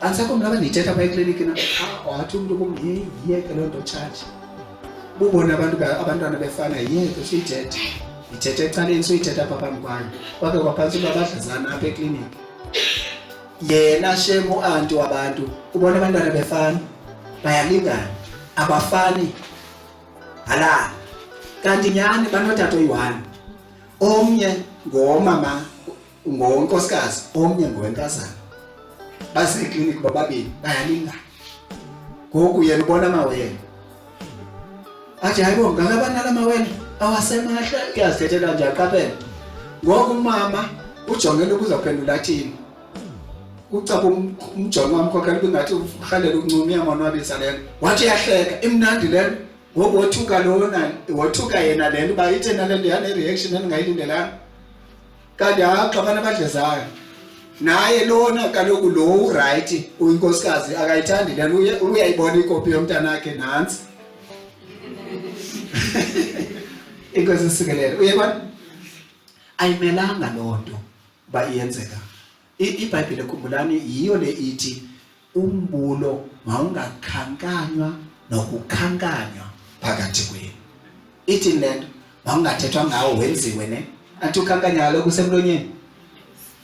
andisekho mna bendiyithetha pha ekliniki na ah, wathi umntu kum yeyi yiyeke loo nto tshatsha bubona abantu abantwana befana yiyeke suyithetha ndithethe ecaleni suyithetha apha phambi kwayo kwake kwaphantsi uba badlazana apha ekliniki yena shem uanti wabantu ubona abantwana befana bayalingana abafani halala kanti nyhani banotata oyi-one omnye ngomama. ngowenkosikazi omnye ngowenkazana baze ekliniki bobabini bayalingana ngoku yena ubona amawele athi hayi bo ngaka banala mawele awasemahle uyazithethela nje aqaphele ngoku umama ujongele ukuzawuphendula athini ucaba um, umjongo wamkhokhela ubingathi urhalela ukuncuma iyamonwabisa le nto wathi iyahleka imnandi le nto ngoku wothuka lona wothuka yena le nto uba ithe nale nto yane-reaction endingayilindelanga kanti haxabana abadlezayo naye lona kaloku lo urayithi uyinkosikazi akayithandi le nto uyayibona ikopi yomntanakhe nantsi inkosi isikelele uyebona ayimelanga loo nto uba iyenzeka ibhayibhile khumbulani yiyo le ithi umbulo mawungakhankanywa nokukhankanywa phakathi kwenu ithi le nto mawungathethwa ngawo wenziwe ne anti ukhankanya kaloku usemlonyeni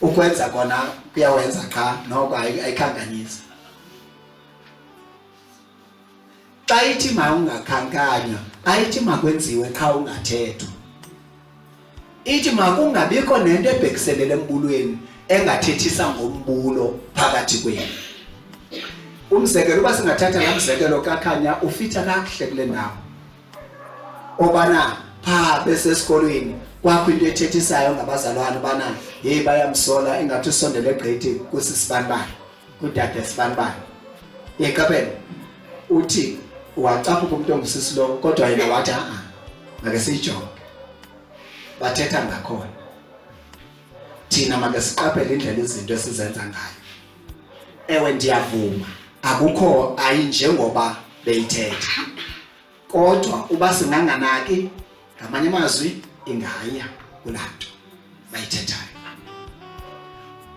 ukwenza kona kuyawenza qha noko ayikhankanyisi xa ithi mawungakhankanywa ayithi makwenziwe qha ungathethwa ithi makungabikho nento ebhekiselele embulweni engathethisa ngombulo phakathi kwenu umzekelo uba singathatha la mzekelo kakhanya ufitha kakuhle kule ndawo obana pha besesikolweni kwakho into ethethisayo ngabazalwane ubana yeyi bayamsola ingathi usondele gqithi kusisibanibani kudade sibanibani yeqaphela uthi wacaphuka umntu ongusisi lo kodwa yena wathi a-a make siyijonge bathetha ngakhona thina make siqaphele indlela izinto esizenza ngayo ewe ndiyavuma akukho ayinjengoba beyithetha kodwa uba singanganaki ngamanye amazwi ingaya kulaa nto bayithethayo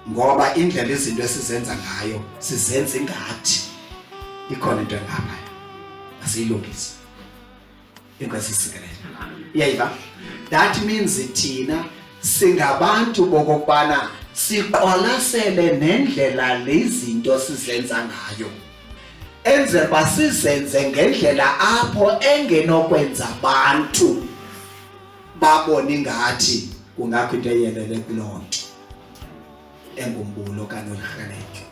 ngoba indlela izinto esizenza ngayo sizenza ingathi ikhona into engaphaya asiyilungise inkosi isikelele iyayiva that means thina singabantu bokokubana siqwalasele nendlela lezinto sizenza ngayo enze uba sizenze ngendlela apho engenokwenza abantu babone ingathi kungakho into eyelele kuloo nto engumbulo okanye olirheleke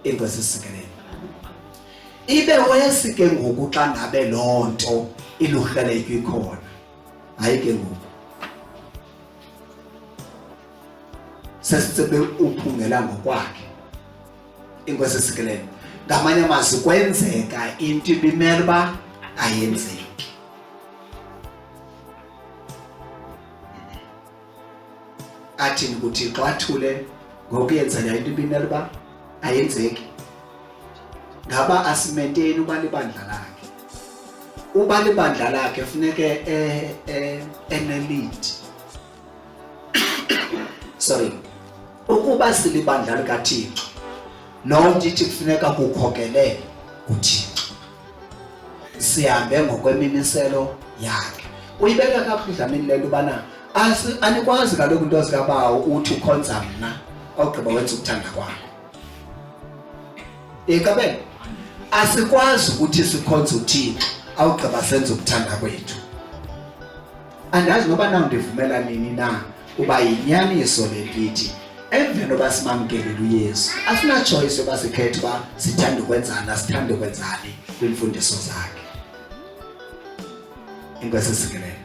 inkosi isikelele ibe wesi ke ngoku xa ngabe loo nto ilurheleke ikhona hayi ke ngoku sesitsebe uphungela ngokwakhe inkosi esikelele ngamanye amazwi kwenzeka into ibimele uba ayenzeki athini kuthixo athule ngokuyenzeka into ibimele uba ayenzeki ngaba asimenteni uba libandla lakhe uba libandla lakhe funeke e, e, enelid sorry ukuba silibandla likaThixo loo nto ithi kufuneka kukhokele kuThixo sihambe ngokwemimiselo yakhe uyibeka kakuhle Dlamini le nto ubana anikwazi kaloku into zikabawo uthi ukhonza mna awugqiba wenza ukuthanda kwakho Iqabele asikwazi ukuthi sikhonze uThixo awugqiba senze ukuthanda kwethu andazi noba na ndivumela nini na uba yinyaniso le nto ithi emveni yoba simamkelile uyesu asinatshoyisi yoba sikhethe uba sithanda ukwenzani asithande ukwenzani kwiimfundiso zakhe inkosi isikelele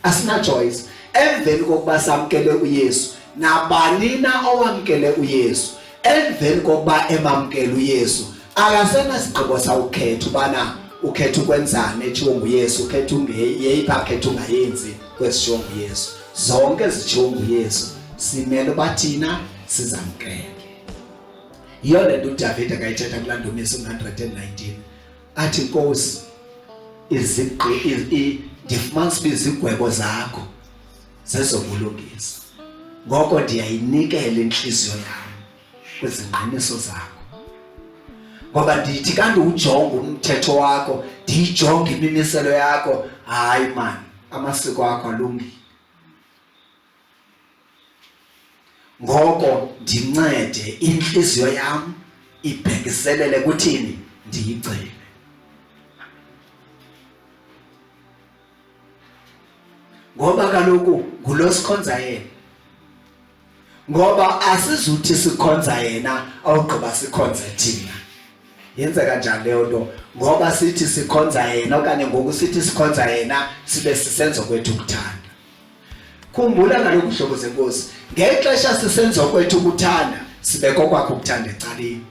asinachoice emveni kokuba samkele uyesu nabani na owamkele uyesu emveni kokuba emamkele uyesu akasenasigqibo sawukhetha ubana ukhetha ukwenzani etshiwo nguyesu ukhetha yeyiphi akhetha ungayenzi kwezitshiwo nguyesu zonke ezitshiwo nguyesu simele uba thina sizamkele yiyo le nto udavide akayithetha kulaa ndumiso 119 athi nkosi izigqi ndifumanisa uba izigwebo zakho zezobulungisa ngoko ndiyayinikela intliziyo yam kwizingqiniso zakho ngoba ndithi kanti ujonge umthetho wakho ndiyijonge imimiselo yakho hayi mani amasiko akho alungile ngoko ndincede intliziyo yam ibhekiselele kuthini ndiyigcine ngoba kaloku ngulo sikhonza yena Ngoba asizuthi sikhonza yena awugqiba sikhonze thina. Yenzeka njani leyo nto? Ngoba sithi sikhonza yena okanye ngoku sithi sikhonza yena sibe sisenza kwethu ukuthanda. Khumbula kaloku hlobo zenkosi, ngexesha sisenza kwethu ukuthanda sibe kokwakho ukuthanda ecaleni.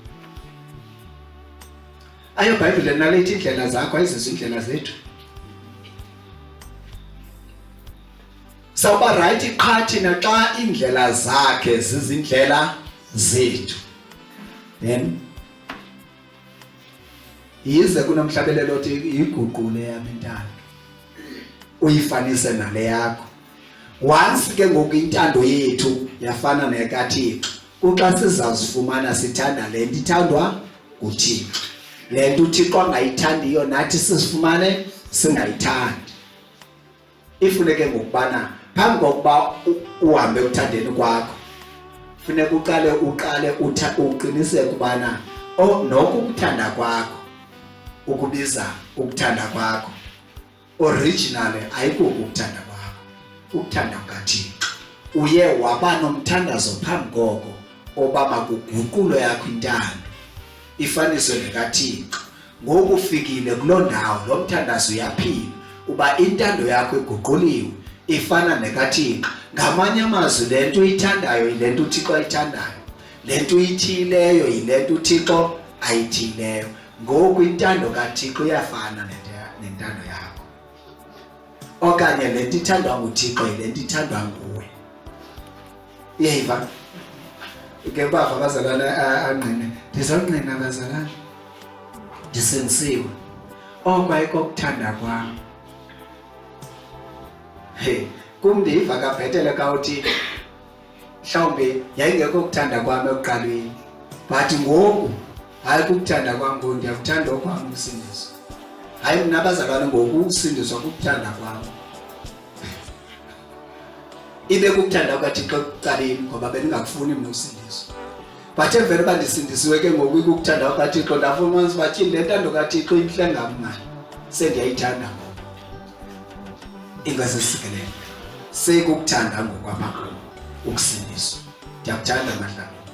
Ayo Bhayibhile nalethi indlela zakho ayizizo indlela zethu. Sawuba right qha thina xa indlela zakhe zizindlela zethu. Then yize kunomhlabelelo othi iguqule yami intando uyifanise nale yakho. Once ke ngoku intando yethu yafana nekaThixo, kuxa sizazifumana sithanda le nto ithandwa nguThixo. Le nto uThixo angayithandiyo nathi sizifumane singayithandi. Ifuneke ngokubana phambi kokuba uhambe ekuthandeni kwakho funeka uqale uqale uqiniseke ubana noko ukuthanda kwakho ukubiza ukuthanda kwakho originally ayikuko ukuthanda kwakho, ukuthanda kukaThixo. Uye waba nomthandazo phambi koko oba makuguqulwe yakho intando ifaniswe nekaThixo. Ngoku ufikile kuloo ndawo, lo mthandazo uyaphila uba intando yakho iguquliwe ifana nekaThixo. Ngamanye amazwi, le nto uyithandayo yile nto uThixo ayithandayo, le nto uyithiyileyo yile nto uThixo ayithiyileyo. Ngoku intando kaThixo iyafana nentando yakho, okanye le nto ithandwa nguThixo yile nto ithandwa nguwe. Uyayiva ke bava abazalwane angqine, ndizongqina bazalwane, ndisindisiwe oko ayikokuthanda kwam. Hey, kum ndiyiva kabhetele kawuthi mhlawumbi yayingekho kuthanda kwam ekuqalweni, but ngoku hayi kukuthanda kwam ngoku ndiyakuthanda okwam ukusindiswa. Hayi mna abazalwane, ngoku ukusindiswa kukuthanda kwam. Ibe kukuthanda kukaThixo ekuqaleni ngoba bendingakufuni mna usindiswa, but emveni uba ndisindisiwe ke ngoku ikukuthanda kukaThixo, ndafumanisa uba tyhini le ntando kaThixo intle ngam mani, sendiyayithanda ngoku. Ingasisikelele sekukuthanda ngokwapha kum ukusindiswa. Ndiyakuthanda Madlamini,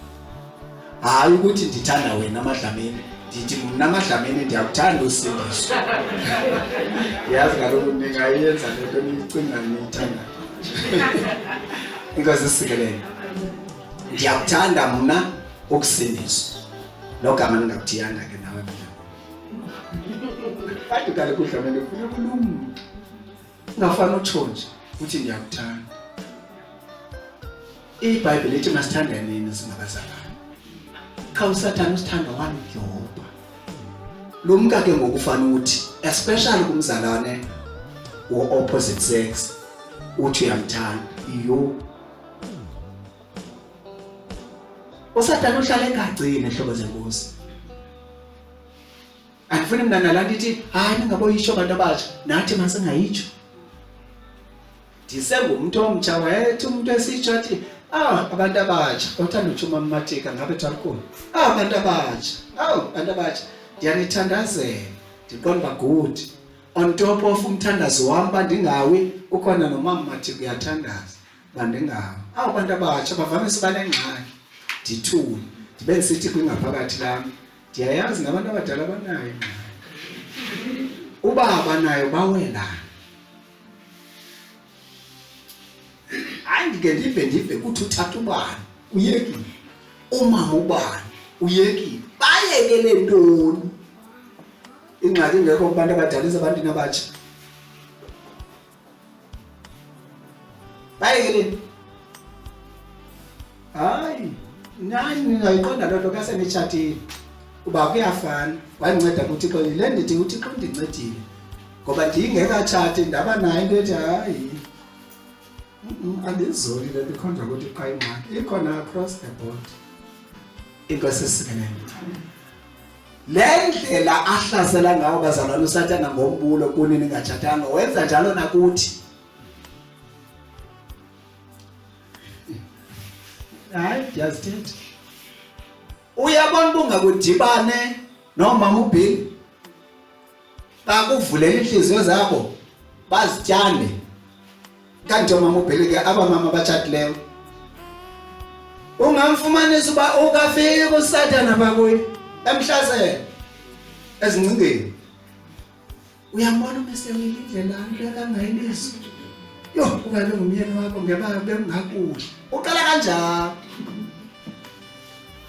hayi ukuthi ndithanda wena Madlamini, ndithi mna Madlamini ndiyakuthanda usindiswa. Yazi kaloku ningayenza le nto niyicinga niyithanda. Inkosi isikelele. Ndiyakuthanda mna ukusindiswa, logama ndingakuthiyanga ke nawe Madlamini. Kanti kaloku uDlamini kufuneka ulumke, ungafani utsho nje uthi ndiyakuthanda. IBhayibhile ithi masithandaneni singabazalwane, qha uSathane usithanda wandyobha. Lumka ke ngokufana uthi especially kumzalwane wo-opposite sex uthi uyamthanda. Iyo uSathane uhlala engagcini hlobo zenkosi. Andifuni mna nalaa nto ithi hayi ningaboyitsho abantu abatsha, nathi masingayitsho. Ndisengumntu omtsha wayethi umntu esitsho athi ah abantu abatsha, othanda utsho umamatika ngabe thalukulu, ah abantu abatsha, awu abantu abatsha ndiyanithandazela, ndiqonda uba good. On top of umthandazo wam uba ndingawi, ukhona nomama Matika uyathandaza uba ndingawi. Awu abantu abatsha bavamise uba nengxaki, ndithule ndibe ndisithi kwingaphakathi lam ndiyayazi nabantu abadala banayo ingxaki, uba abanayo bawelana. Hayi ndike ndive kuthi utata ubani uyekile, umama ubani uyekile, bayekele ntoni? Ingxaki ingekho kubantu abadala isebantwini abatsha. Bayekeleni. Hayi, nani ningayiqonda loo nto xa senitshatile uba kuyafana. Wandinceda kuThixo yile ndithi uThixo undincedile ngoba ndingekatshati ndaba nayo into ethi hayi andizoli le nto ikhonjwa ukuthi qha ingxaki ikhona across the board. Inkosi isikelele. Le ndlela ahlasela ngawo bazalwane uSathana ngombulo kuni ningatshatanga, wenza njalo nakuthi. Hayi, ndiyazithetha. Uyabona uba ungakudibane nomama uBill, bakuvulela iintliziyo zabo bazityande. Kanti oomama uBill ke aba mama batshatileyo. Ungamfumanisa uba ukafika uSathana pha kuye emhlasela ezingcingeni. Uyambona uMr Willie indlela alibeka ngayo ilizwi. Yho, ukanti ngumyeni wakho ngeba bengakuhle. Uqala kanjalo.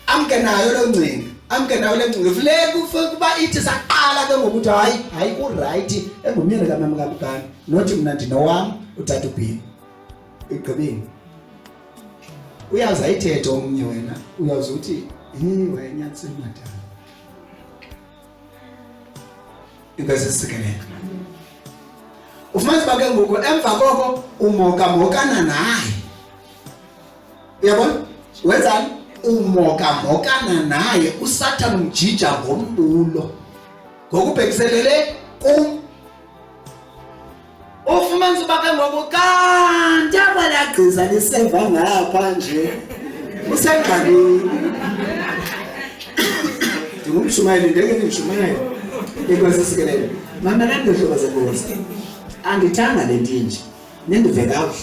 Amke nayo loo ngcinga. Amke nayo le ngcinga. Funeka ukuba ithi saqala ke ngokuthi hayi, hayi urayithi engumyeni kamama kaMkani. Nothi mna ndinowam utata uBhini. Igqibile. Uyazi ayithethe omnye wena, uyazi uthi, hey wayenyanisile madala. Inkosi isikelele. Ufumanisa uba ke ngoku emva koko umokamokana naye. Uyabona? Wenzani? Umokamokana naye uSathane umjija ngombulo. Ngokubhekiselele kum. Ufumanisa uba ke ngoku kanti abalagqiza liseva ngapha nje usengxakini. Ndingumshumayeli ndeke ndishumayele. Inkosi isikelele. Mamelani ngehlobo zenkosi. Andithanga le nto inje. Nindive kakuhle.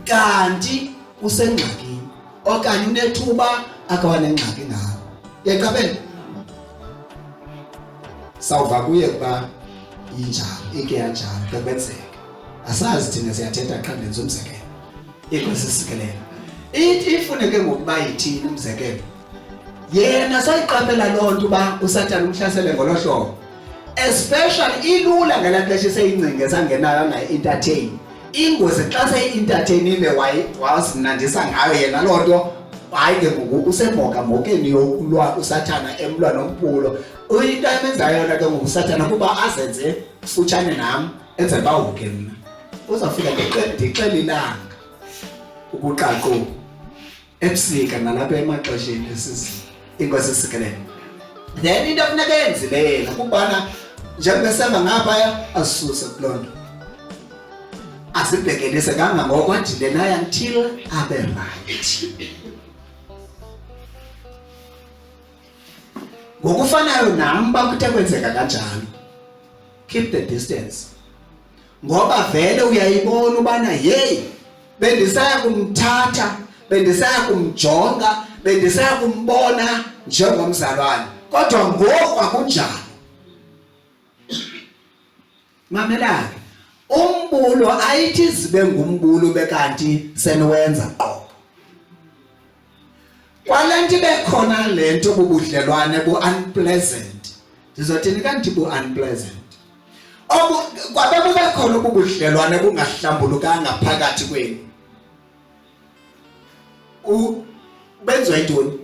Kanti usengxakini okanye unethuba akawanengxaki ngawo. Uyaqaphela? Sawuva kuye ukuba injalo, ike yanjalo, ke kwenzeka. Asazi thina siyathetha qha ndenza umzekelo. Inkosi isikelele. Ithi ifuneke ngokuba yithini umzekelo? Yena sayiqaphela loo nto uba uSathane umhlasele ngolo hlobo. Especially ilula ngelaa xesha iseyingcinga esangenayo angayi-entertain. Ingozi xa seyi-entertainile wazinandisa ngayo yena loo nto, hayi ke ngoku usemhokamhokeni yokulwa uSathana emlwa nompulo. Into amenzayo yona ke ngoku uSathana kuba azenze kufutshane nam enzele uba uke mna. Uzawufika ndixele ilanga ukuqaqu ebusika nalapha emaxesheni esizini. Inkosi isikelele. Then into efuneka eyenzile yena kukubana njengoba eseva ngaphaya asisuse kuloo nto azibhekelise kangangoko adile naye until abe right. Ngokufanayo nam uba kuthe kwenzeka kanjalo, keep the distance, ngoba vele uyayibona ubana yeyi bendisaya kumthatha, bendisaya kumjonga, bendisaya kumbona njengomzalwane, kodwa ngoku akunjalo. Mamelake, umbulo ayithi zibe ngumbulo bekanti seniwenza qobo. Kwale nto ibe khona le nto bubudlelwane bu-unpleasant. Ndizothini kanti bu-unpleasant? Obu kwabe bube khona ubudlelwane bungahlambulukanga phakathi kwenu. Benziwa yintoni?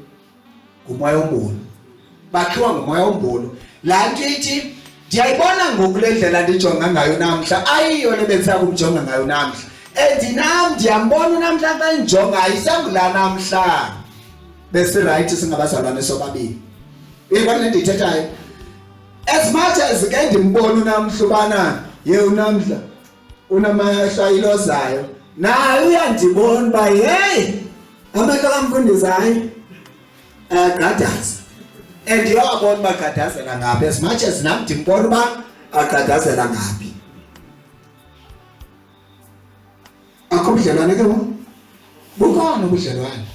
Ngumoya ombulo. Bakhiwa ngumoya ombulo. Laa nto ithi ndiyayibona ngoku le ndlela ndijonga ngayo namhla ayiyo le bendisa kumjonga ngayo namhla. And nam ndiyambona unamhla xa endijonga ayisengula namhla. Besirayithi singabazalwane sobabini. Uyibona le nto ndiyithethayo? As much as ke ndimbona unamhla ubana ye unamhla unamahlo ayilozayo, naye uyandibona uba yeyi amehlo kamfundisi hayi ayagqadaza. And uyawabona uba agqadazela ngaphi, as much as nam ndimbona uba agqadazela ngaphi. Akho budlelwane ke ngoku? Bukhona ubudlelwane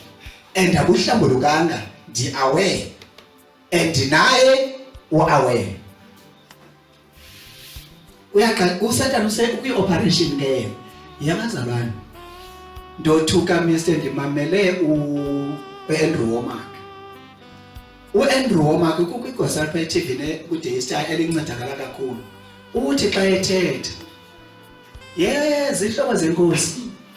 and abuhlambulukanga, ndi-aware and naye u-aware. Uyaqa uSatan use ukwi-operation ke yena. Yabazalwane, ndothuka Mr ndimamele u-Andrew Wommack. U-Andrew Wommack kukho igosa lapha e-T V ne kwiDaystar elincedakala kakhulu. Uthi xa ethetha, yes, zihlobo zenkosi,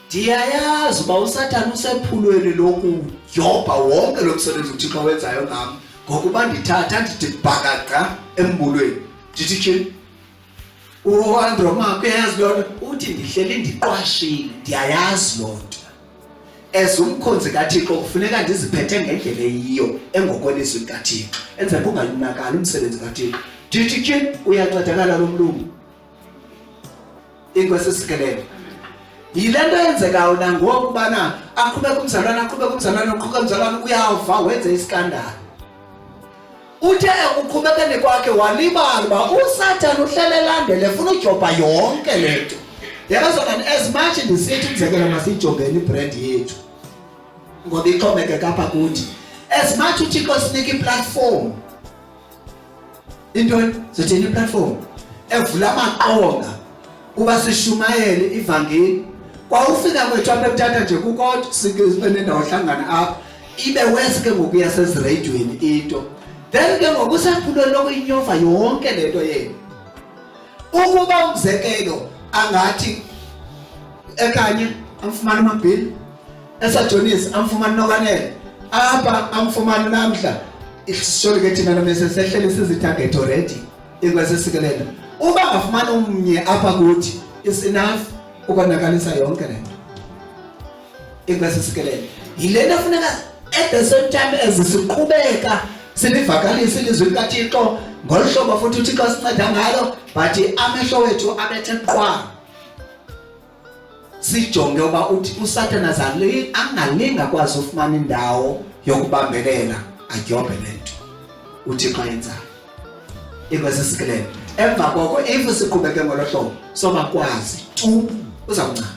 ndiyayazi uba uSathane usephulweni lokudyobha wonke lo msebenzi uThixo wenzayo ngam, ngokuba ndithatha ndithi bhakaqa embulweni. Ndithi tyhini, uAndrew Wommack uyayazi loo nto, uthi ndihleli ndiqwashile, ndiyayazi loo nto. As umkhonzi kaThixo kufuneka ndiziphethe ngendlela eyiyo engokwelizwi likaThixo, enzela kungayonakali umsebenzi kaThixo. Ndithi tyhini, uyancedakala lo mlungu. Inkosi isikelele. Yile nto eyenzekayo nangoku ubana aqhubeke umzalwane, aqhubeke umzalwane, aqhubeke umzalwane, uyava wenze iskandalo. Uthe ekuqhubekeni kwakhe walibala uba uSathane uhlele elandele efuna udyobha yonke le nto. Yabazalwane, as much ndisithi umzekelo masiyijongeni ibrand yethu. Ngoba ixhomekeka apha kuthi. As much uThixo sinika iplatform. Intoni? Sithini iplatform? Evula amaqonga uba sishumayele ivangeli. Kwawufika kwethu apha eMthatha nje kukodwa sike sibe nendawo hlangana apha. Ibe worse ke ngoku yasezireyidweni into. Then ke ngoku usephulweni lokuyinyova yonke le nto yenu. Ukuba umzekelo angathi ekanye amfumana amabhili esajonisi amfumana unokanele apha amfumana namhla isisholo ke thina nomese sehlele sizitarget already inkwesisikelelo uba angafumana umnye apha kuthi is enough ukonakalisa yonke le nto. Inkwesisikelelo yile nto funeka at the same time as siqhubeka silivakalise ilizwi likaThixo ngolu hlobo futhi uThixo asinceda ngalo, but amehlo wethu abethe qwa sijonge uba uthi uSathana angalinga kwazi ufumana indawo yokubambelela adyobhe le nto uThixo ayenzayo. Inkwesisikelelo emva koko if siqhubeke ngolo hlobo sobakwazi tu uza kuncama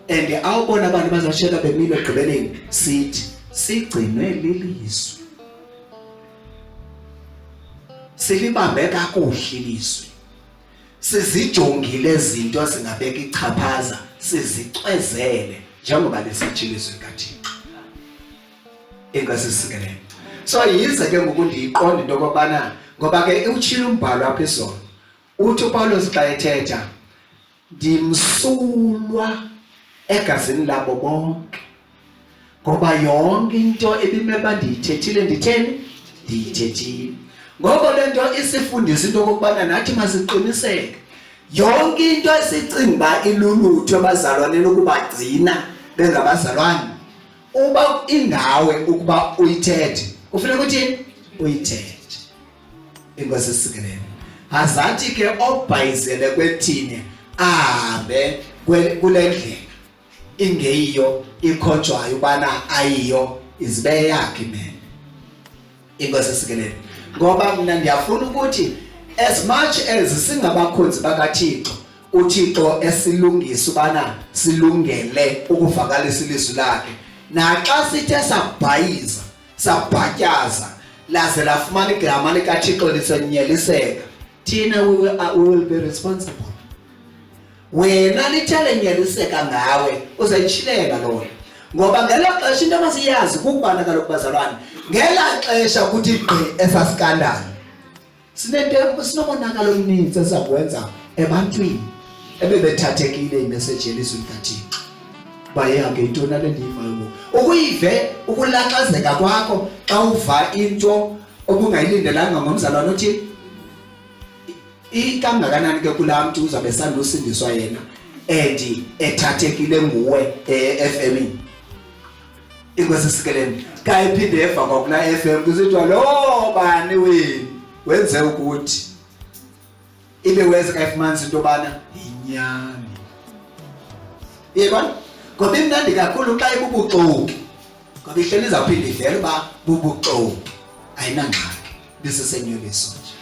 and awubona abantu bazashiyeka bemile ekugqibeleni sithi sigcinwe lilizwi, silibambe kakuhle ilizwi, sizijongile izinto zingabeka ichaphaza, sizicwezele njengoba lisitsho ilizwi likaThixo. Inkosi isikelele. So yize ke ngoku ndiyiqonda into okokubana ngoba ke utshilo umbhalo apha izolo, uthi uPawulos xa ethetha, ndimsulwa egazini labo bonke, ngoba yonke into ebimele uba ndiyithethile nditheni, ndiyithethile. Ngoko le nto isifundisa into okokubana nathi masiqiniseke yonke into esicinga uba ilulutho ebazalwaneni ukubagcina bengabazalwane, uba ingawe ukuba uyithethe kufuneka uthini, uyithethe. Inkosi isikelele. Azathi ke obhayizele kwethini ahambe kule ndlela ingeyiyo ikhonjwayo ubana ayiyo, izibe yakhe imene. Inkosi isikelele. Ngoba mina ndiyafuna ukuthi as much as singabakhonzi bakaThixo, uThixo esilungisa ubana silungele ukuvakalisa ilizwi lakhe, naxa sithe sabhayiza sabhatyaza laze lafumana igama likaThixo lisenyeliseka, thina we will be responsible. Wena lithe lenyeliseka ngawe uzayitshilela lona, ngoba ngelo xesha into amasiyazi kukubana kaloku bazalwane, ngela xesha kuthi gqi esasikandala sinento sinomonakalo omninzi esiza kuwenza ebantwini ebebethathekile imeseji yelizwi likaThixo. Bayake intoni nale ndiyivayo ngoku, ukuyive ukulaxazeka kwakho xa uva into obungayilindelanga ngomzalwane othile, ikangakanani ke kulaa mntu uzawube sandusindiswa yena and ethathekile nguwe e-F M. Inkosi isikeleni. Xa iphinde eva kwakula FM kusithiwa lo bani wenu wenze ukuthi ibe weze kayifumanisa into yobana yinyani. Uyayibona? Ngoba imnandi kakhulu xa ibubuxoki, ngoba ihleli izawuphinda ivele uba bubuxoki, ayinangxaki, bisisenyoliso nje.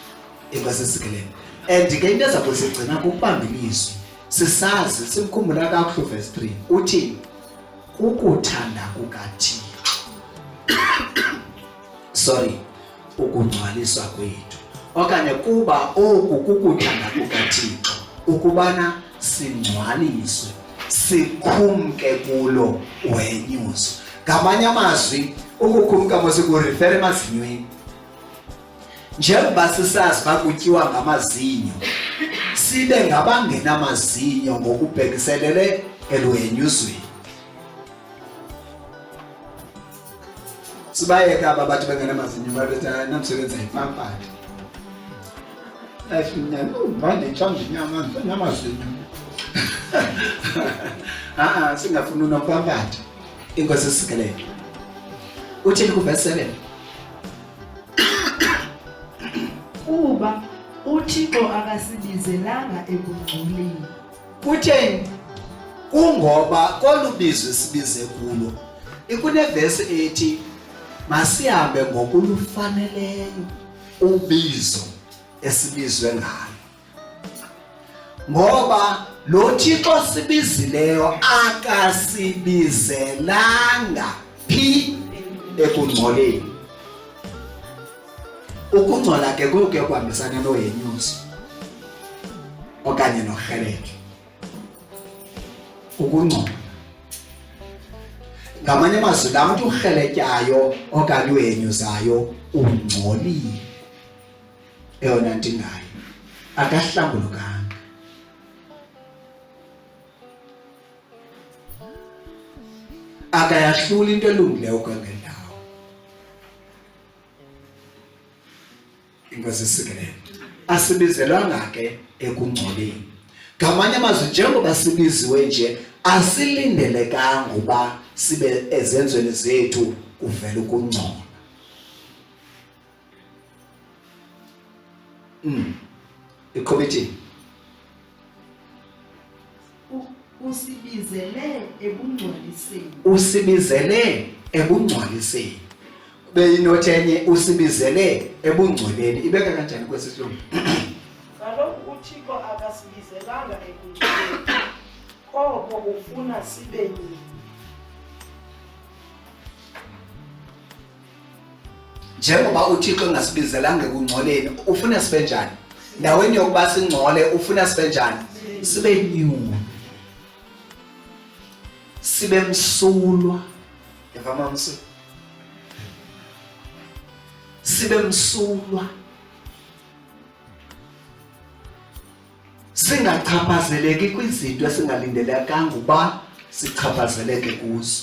Inkosi isikeleni. And ke into eza kusigcina kukubamba ilizwi, sisazi simkhumbula kakuhle uverse 3 uthi kukuthanda kukaThixo, sorry, ukungcwaliswa kwethu, okanye kuba oku kukuthanda kukaThixo ukubana singcwaliswe sikhumke kulo wenyuso. Ngamanye amazwi ukukhumka mos kurifere emazinyweni, njengoba sisazi uba kutyiwa ngamazinyo, sibe ngabangenamazinyo ngokubhekiselele eluhenyuzweni. Sibayeka aba bathi bengenamazinyo babethi namsebenzi ayipampati. Manje ithanda inyama namazinyo. Ah, singafuni unompampati. Inkosi isikelele. Uthini kuverse 7? Kuba uThixo akasibizelanga ekungcoleni. Kutheni? Kungoba kolu bizo sibize kulo ikunevesi ethi masihambe ngokulufaneleyo ubizo esibizwe ngalo, ngoba lo Thixo sibizileyo akasibizelanga. Phi? Ekungcoleni. Ukungcola ke kuke kuhambisana nohenyuzo okanye norheleke. Ukungcola. Ngamanye amazwi laa mntu urheletyayo okanye uhenyuzayo ungcolile. Eyona nto ingayo akahlambulukanga. Akayahluli into elungileyo kwengendawo. Inkosi isikelele. Asibizelwanga ke ekungcoleni. Ngamanye amazwi njengoba sibiziwe nje asilindelekanga uba sibe ezenzweni zethu kuvela ukungcola. Iqhuba ithini? Usibizele ebungcwaliseni. Usibizele ebungcwaliseni. Beyinothi enye usibizele ebungcweleni. Ibeka kanjani kwesi silungu? Kaloku uThixo akasibizelanga ekungcoleni, koko ufuna sibe nyulu. Njengoba uThixo engasibizelanga ekungcoleni, ufuna sibe njani? Ndaweni yokuba singcole, ufuna sibe njani? Sibe nyulu, sibe msulwa. Yava mamsu, sibe msulwa, singachaphazeleki kwizinto esingalindelekanga uba sichaphazeleke kuzo.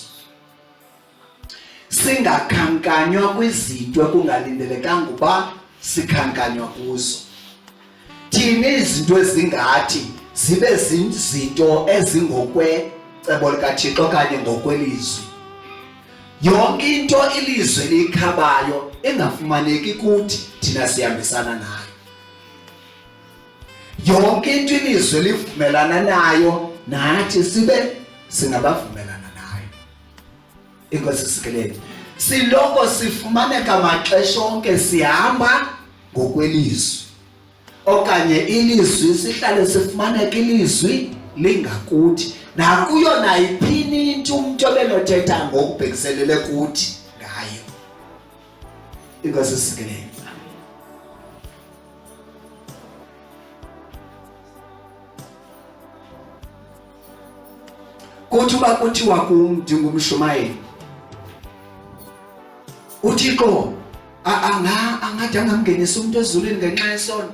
Singakhankanywa kwizinto ekungalindelekanga uba sikhankanywa kuzo. Thina izinto ezingathi zibe zinto ezingokwecebo likaThixo okanye ngokwelizwi. Yonke into ilizwi liyikhabayo ingafumaneki kuthi, thina sihambisana nayo. Yonke into ilizwi livumelana nayo, nathi sibe singabavumelana nayo. Inkosi isikelele. Siloko sifumaneka maxesha onke sihamba ngokwelizwi okanye ilizwi, sihlale sifumaneka ilizwi lingakuthi nakuyo nayiphini into umntu obenothetha ngokubhekiselele kuthi ngayo. Inkosi isikelele. Kuthi uba kuthiwa kum ndingumshumayeli, uThixo angade angamngenisi umntu ezulwini ngenxa yesono,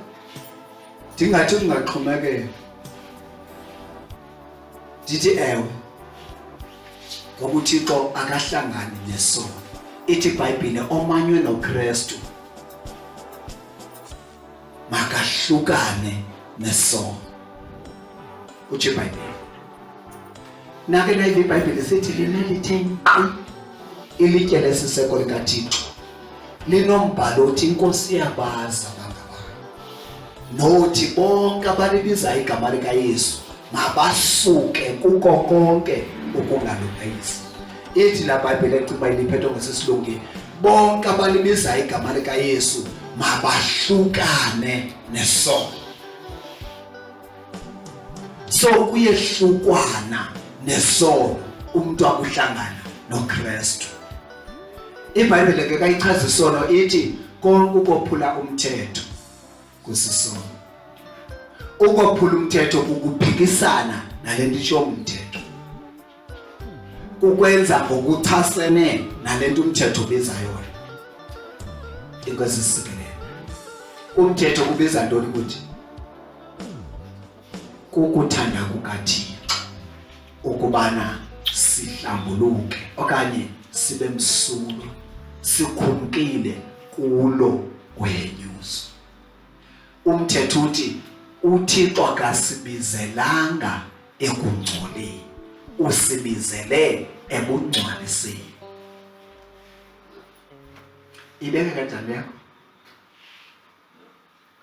ndingathi kungaxhomekeka, ndithi ewe, ngoba uThixo akahlangani nesono. Ithi iBhayibhile omanywe noKristu makahlukane nesono, utsho iBhayibhile. Nake nayiva iBhayibhile sithi lina lithe nkqi ilitye lesiseko likaThixo, linombhalo othi iNkosi iyabazi abangabayo, nothi bonke abalibiza igama likaYesu mabasuke kuko konke ukungalungisi. Ithi la Bhayibhile ecima iliphethe ngesisilungi, bonke abalibiza igama likaYesu mabahlukane nesono. So kuyehlukwana nesono umuntu akuhlangana noKristu. IBhayibhile ke kayichaza isono, ithi konke ukophula umthetho kusisono. Ukophula umthetho kukuphikisana nalento isho umthetho, kukwenza ngokuchasene nalento umthetho ubiza yona. Inkosi isikelele. Umthetho kubiza ntoni kuthi? Kukuthanda kukaThixo ukubana sihlambuluke okanye sibe msulwa, sikhumkile kulo uhenyuzo. Umthetho uthi uThixo akasibizelanga ekungcoleni, usibizele ebungcwaliseni. Ibeke kanjani yakho?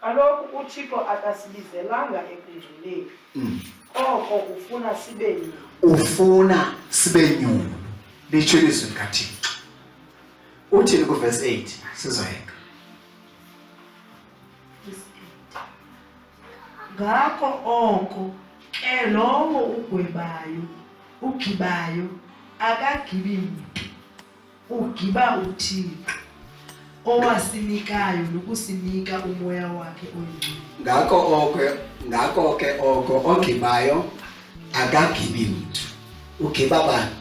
Kaloku uThixo akasibizelanga ekungcoleni, koko ufuna sibe nyulu. Ufuna sibe nyulu, litsho ilizwi likaThixo. Uthini kuvesi 8? Sizoyeka. Ngako oko ke lowo ugwebayo, ugibayo, akagibi mntu. Ugiba uThixo owasinikayo nokusinika umoya wakhe oyingcwele. Ngako oko ngako ke oko ogibayo akagibi mntu. Ugiba bani?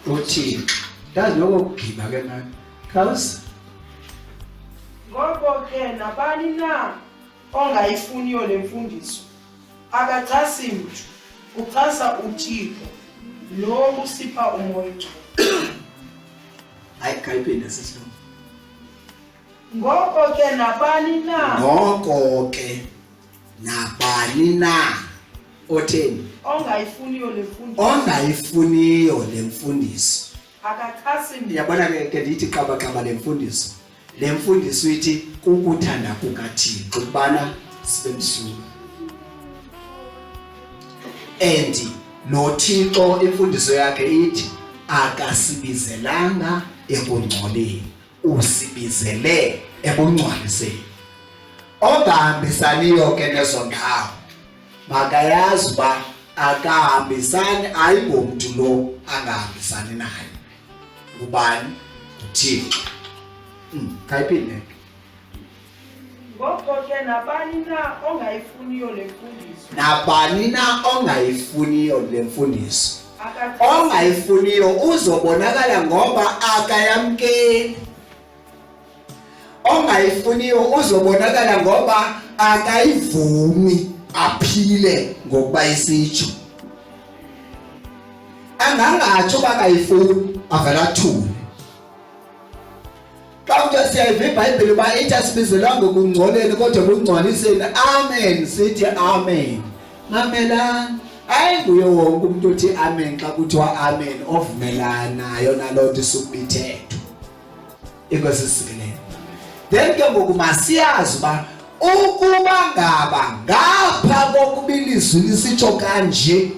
UThixo. Ndazi nokugiba ke mani. Khawusi. Ngoko ke nabani na ongayifuniyo le mfundiso akachasi mntu, uchasa uThixo lo usipha umoya oyingcwele. Hayi khayiphinde sisi. Ngoko ke nabani na Ngoko ke nabani na otheni ongayifuniyo le mfundiso ongayifuniyo le mfundiso akachasi mntu. Yabona ke ke ndithi qabaqaba le mfundiso. Le mfundiso ithi kukuthanda kukaThixo ukubana sibe msulwa. And lo Thixo imfundiso yakhe ithi akasibizelanga ekungcoleni, usibizele ebungcwaliseni. Ongahambisaniyo ke nezo ndawo makayazi uba akahambisani, ayingomntu lo angahambisani naye. Ngubani? NguThixo. Khayiphinde. Ngoko ke nabani na ongayifuniyo le mfundiso Nabani na ongayifuniyo le mfundiso ongayifuniyo uzobonakala ngoba akayamkeli. Ongayifuniyo uzobonakala ngoba akayivumi aphile ngokuba isitsho. Angangatsho uba akayifuni avele athule. Xa kuthiwa siyayiva iBhayibhile uba ithi asibizelwanga ekungcoleni kodwa ekungcwaliseni, amen, sithi amen. Mamelani, ayinguye wonke umuntu othi amen xa kuthiwa amen ovumelanayo naloo nto isukuba ithethwa. Inkosi isikelele. Then ke ngoku masiyazi uba ukuba ngaba ngapha kokuba ilizwi lisitsho kanje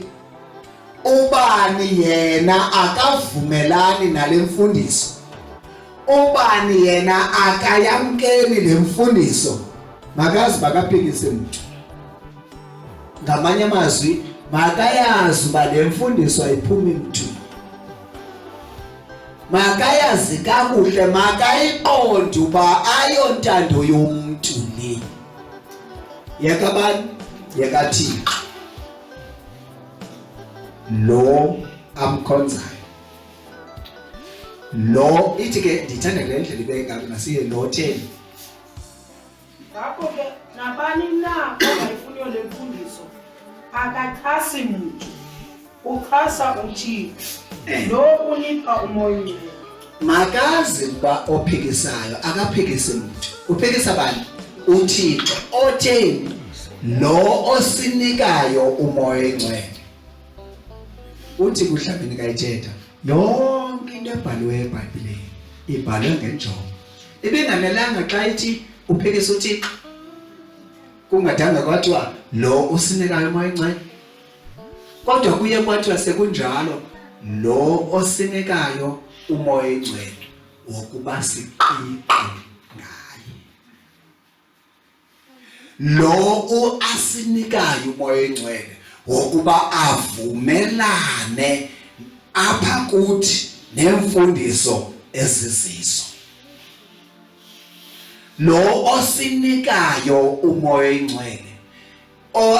ubani yena akavumelani nale mfundiso, ubani yena akayamkeli le mfundiso, makazi makaphikise mntu. Ngamanye amazwi makayazi uba le mfundiso ayiphumi mntu, makayazi kakuhle, makayiqonde uba ayontando yomntu le. Yekabani? YekaThixo lo amkhonzayo lo. Ithi ke ndithanda le ndlela ibeka masiye lo theni. Ngakho ke nabani na ongayifuniyo le mfundiso akachasi mntu, uchasa uThixo lo unipha umoya oyingcwele. Makazi ukuba ophikisayo akaphikisi mntu, uphikisa bani? UThixo otheni lo osinikayo umoya oyingcwele. Uthi kuhlambeni kayithetha yonke into ebhaliweyo eBhayibhileni ibhalwe ngenjongo. Ibinganelanga xa ithi uphikisa uThixo kungadanga kwathiwa lo usinikayo umoya oyingcwele, kodwa kuye kwathiwa sekunjalo lo osinikayo umoya oyingcwele wokuba siqiqe ngaye, lo asinikayo umoya oyingcwele wokuba avumelane apha kuthi nemfundiso ezizizo, lo osinikayo umoya oyingcwele. O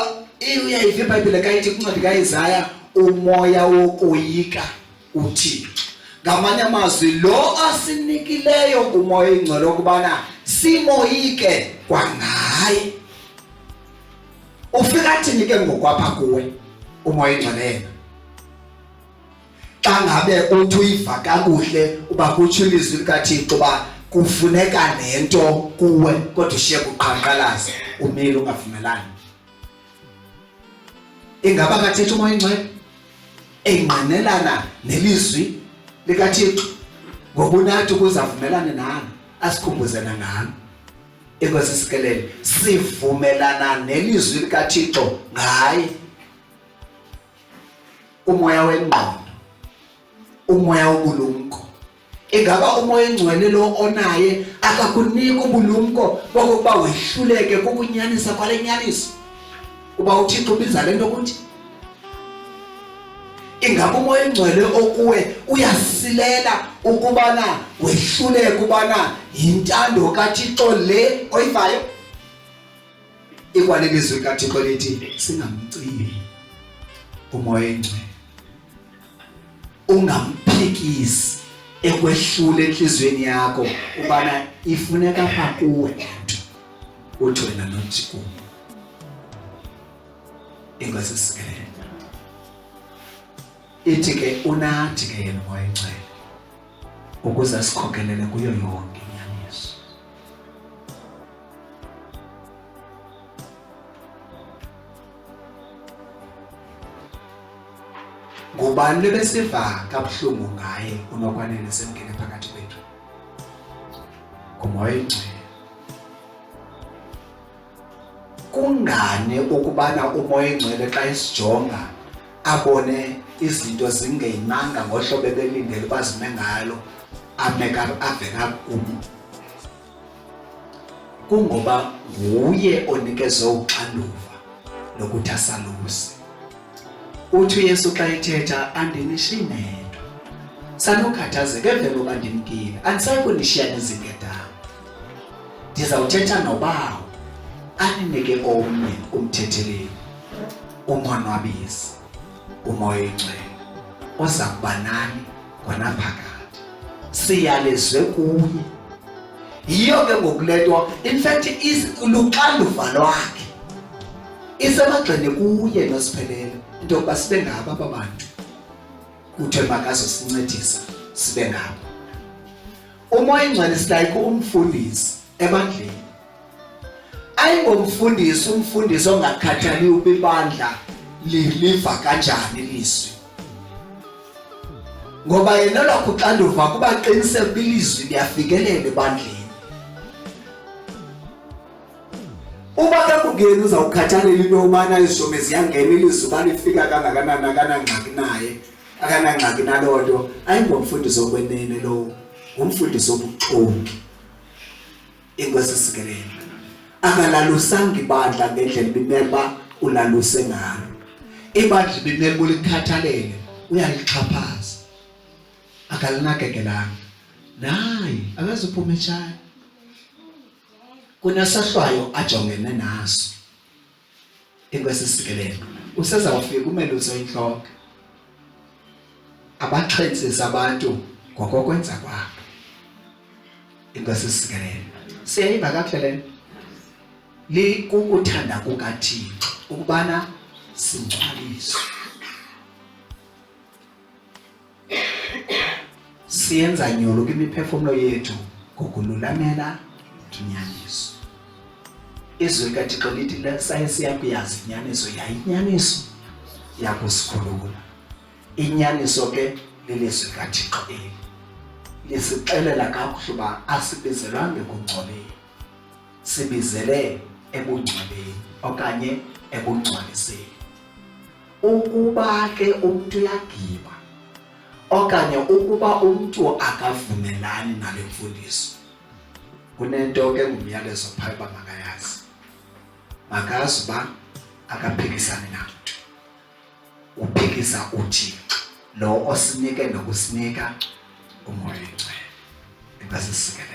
uyayiva iBhayibhile kayithi kwincwadi kaIsaya umoya wokoyika uThixo. Ngamanye amazwi lo asinikileyo umoya oyingcwele ukubana simoyike kwangaye. Ufika athini ke ngokwapha kuwe umoya oyingcwele yena? Xa ngabe uthi uyiva kakuhle uba kutsho ilizwi likaThixo uba kufuneka le nto kuwe kodwa ushiye kuqhankqalaza umile ungavumelani, ingaba kathetha umoya oyingcwele engqinelana nelizwi likaThixo ngokunathi ukuze avumelane nalo asikhumbuze nangalo. Inkosi sikelele, sivumelana nelizwi likaThixo ngaye. Umoya wengqondo, umoya wobulumko. Ingaba umoya engcwele lo onaye akakunika ubulumko bokokuba wehluleke kukunyanisa kwale nyaniso uba uThixo ubiza le nto kuthi? Ingaba umoya oyingcwele okuwe uyasilela ukubana wehluleke ubana yintando kaThixo le oyivayo? Ikwalelizwi likaThixo lithi singamcibi umoya oyingcwele, ungamphikisi ekwehlula enhliziyweni yakho ubana ifuneka apha kuwe nto uthi wena nothi kum. Inkosi sikelele. Ithi ke unathi ke yena umoya oyingcwele ukuze asikhokelele kuyo yonke inyaniso. Ngubani lebesiva kabuhlungu ngaye uNokwanele semngene phakathi kwethu? Ngumoya oyingcwele. Kungani ukubana umoya oyingcwele xa esijonga abone izinto zingeyimanga ngohlobo ebelindele uba zime ngalo ame ave kakubi? Kungoba nguye onikezwe uxanduva lokuthi asaluse. Uthi uYesu xa ethetha, andinishiyi nedwa. Sanukhathazeka emveni koba ndimkile, andisayi kunishiya nizinkedama. Ndizawuthetha noBawo aninike omnye umthetheleli, umonwabisi, uMoya oyiNgcwele, oza kuba nani ngonaphakade. Siyalezwe kuye. Yiyo ke ngoku le nto, in fact luxanduva lwakhe, isemagxeni kuye noSiphelele into yokuba sibe ngabo aba bantu kuthiwe makazosincedisa sibe ngabo. Umoya oyingcwele is like umfundisi ebandleni. Ayingomfundisi umfundisi ongakhathali ukuba ibandla liliva kanjani ilizwi, ngoba yena olwakho uxanduva kuba qiniseke ukuba ilizwi liyafikelela ebandleni. Uba ke kungeni uzawukhathalela into yobana izishomi ziyangena ilizwi uba lifika kangakanani, akanangxaki naye, akanangxaki naloo nto. Ayingomfundisi okwenene lowo, ngumfundisi obuxoki. Inkosi isikelele. Akalalusanga ibandla ngendlela ibimele uba ulaluse ngalo. Ibandla ibimele uba ulikhathalele, uyalixhaphaza, akalinakekelanga. Naye akazuphuma etshaya, kunesohlwayo ajongene naso. Inkosi isikelele. Usezawufika umelusi oyintloko abaxhentsise abantu ngokokwenza kwabo. Inkosi isikelele. Siyayiva kakuhle le nto. Likukuthanda kukaThixo ukubana singcwaliswe. Siyenza nyulu kwimiphefumlo yethu ngokululamela inyaniso. Izwi likaThixo lithi saye siyakuyazi inyaniso, yaye inyaniso yakusikhulula. Inyaniso ke lilizwi likaThixo eli lisixelela kakuhle uba asibizelwanga ekungcoleni, sibizele ebungcweleni okanye ebungcwaliseni. Ukuba ke umntu uyagiba okanye ukuba umntu akavumelani nale mfundiso, kunento ke ngumyalezo phaa uba makayazi, makazi uba akaphikisani namntu, uphikisa uThixo lo osinike nokusinika umoya oyingcwele. Inkosi isikelele.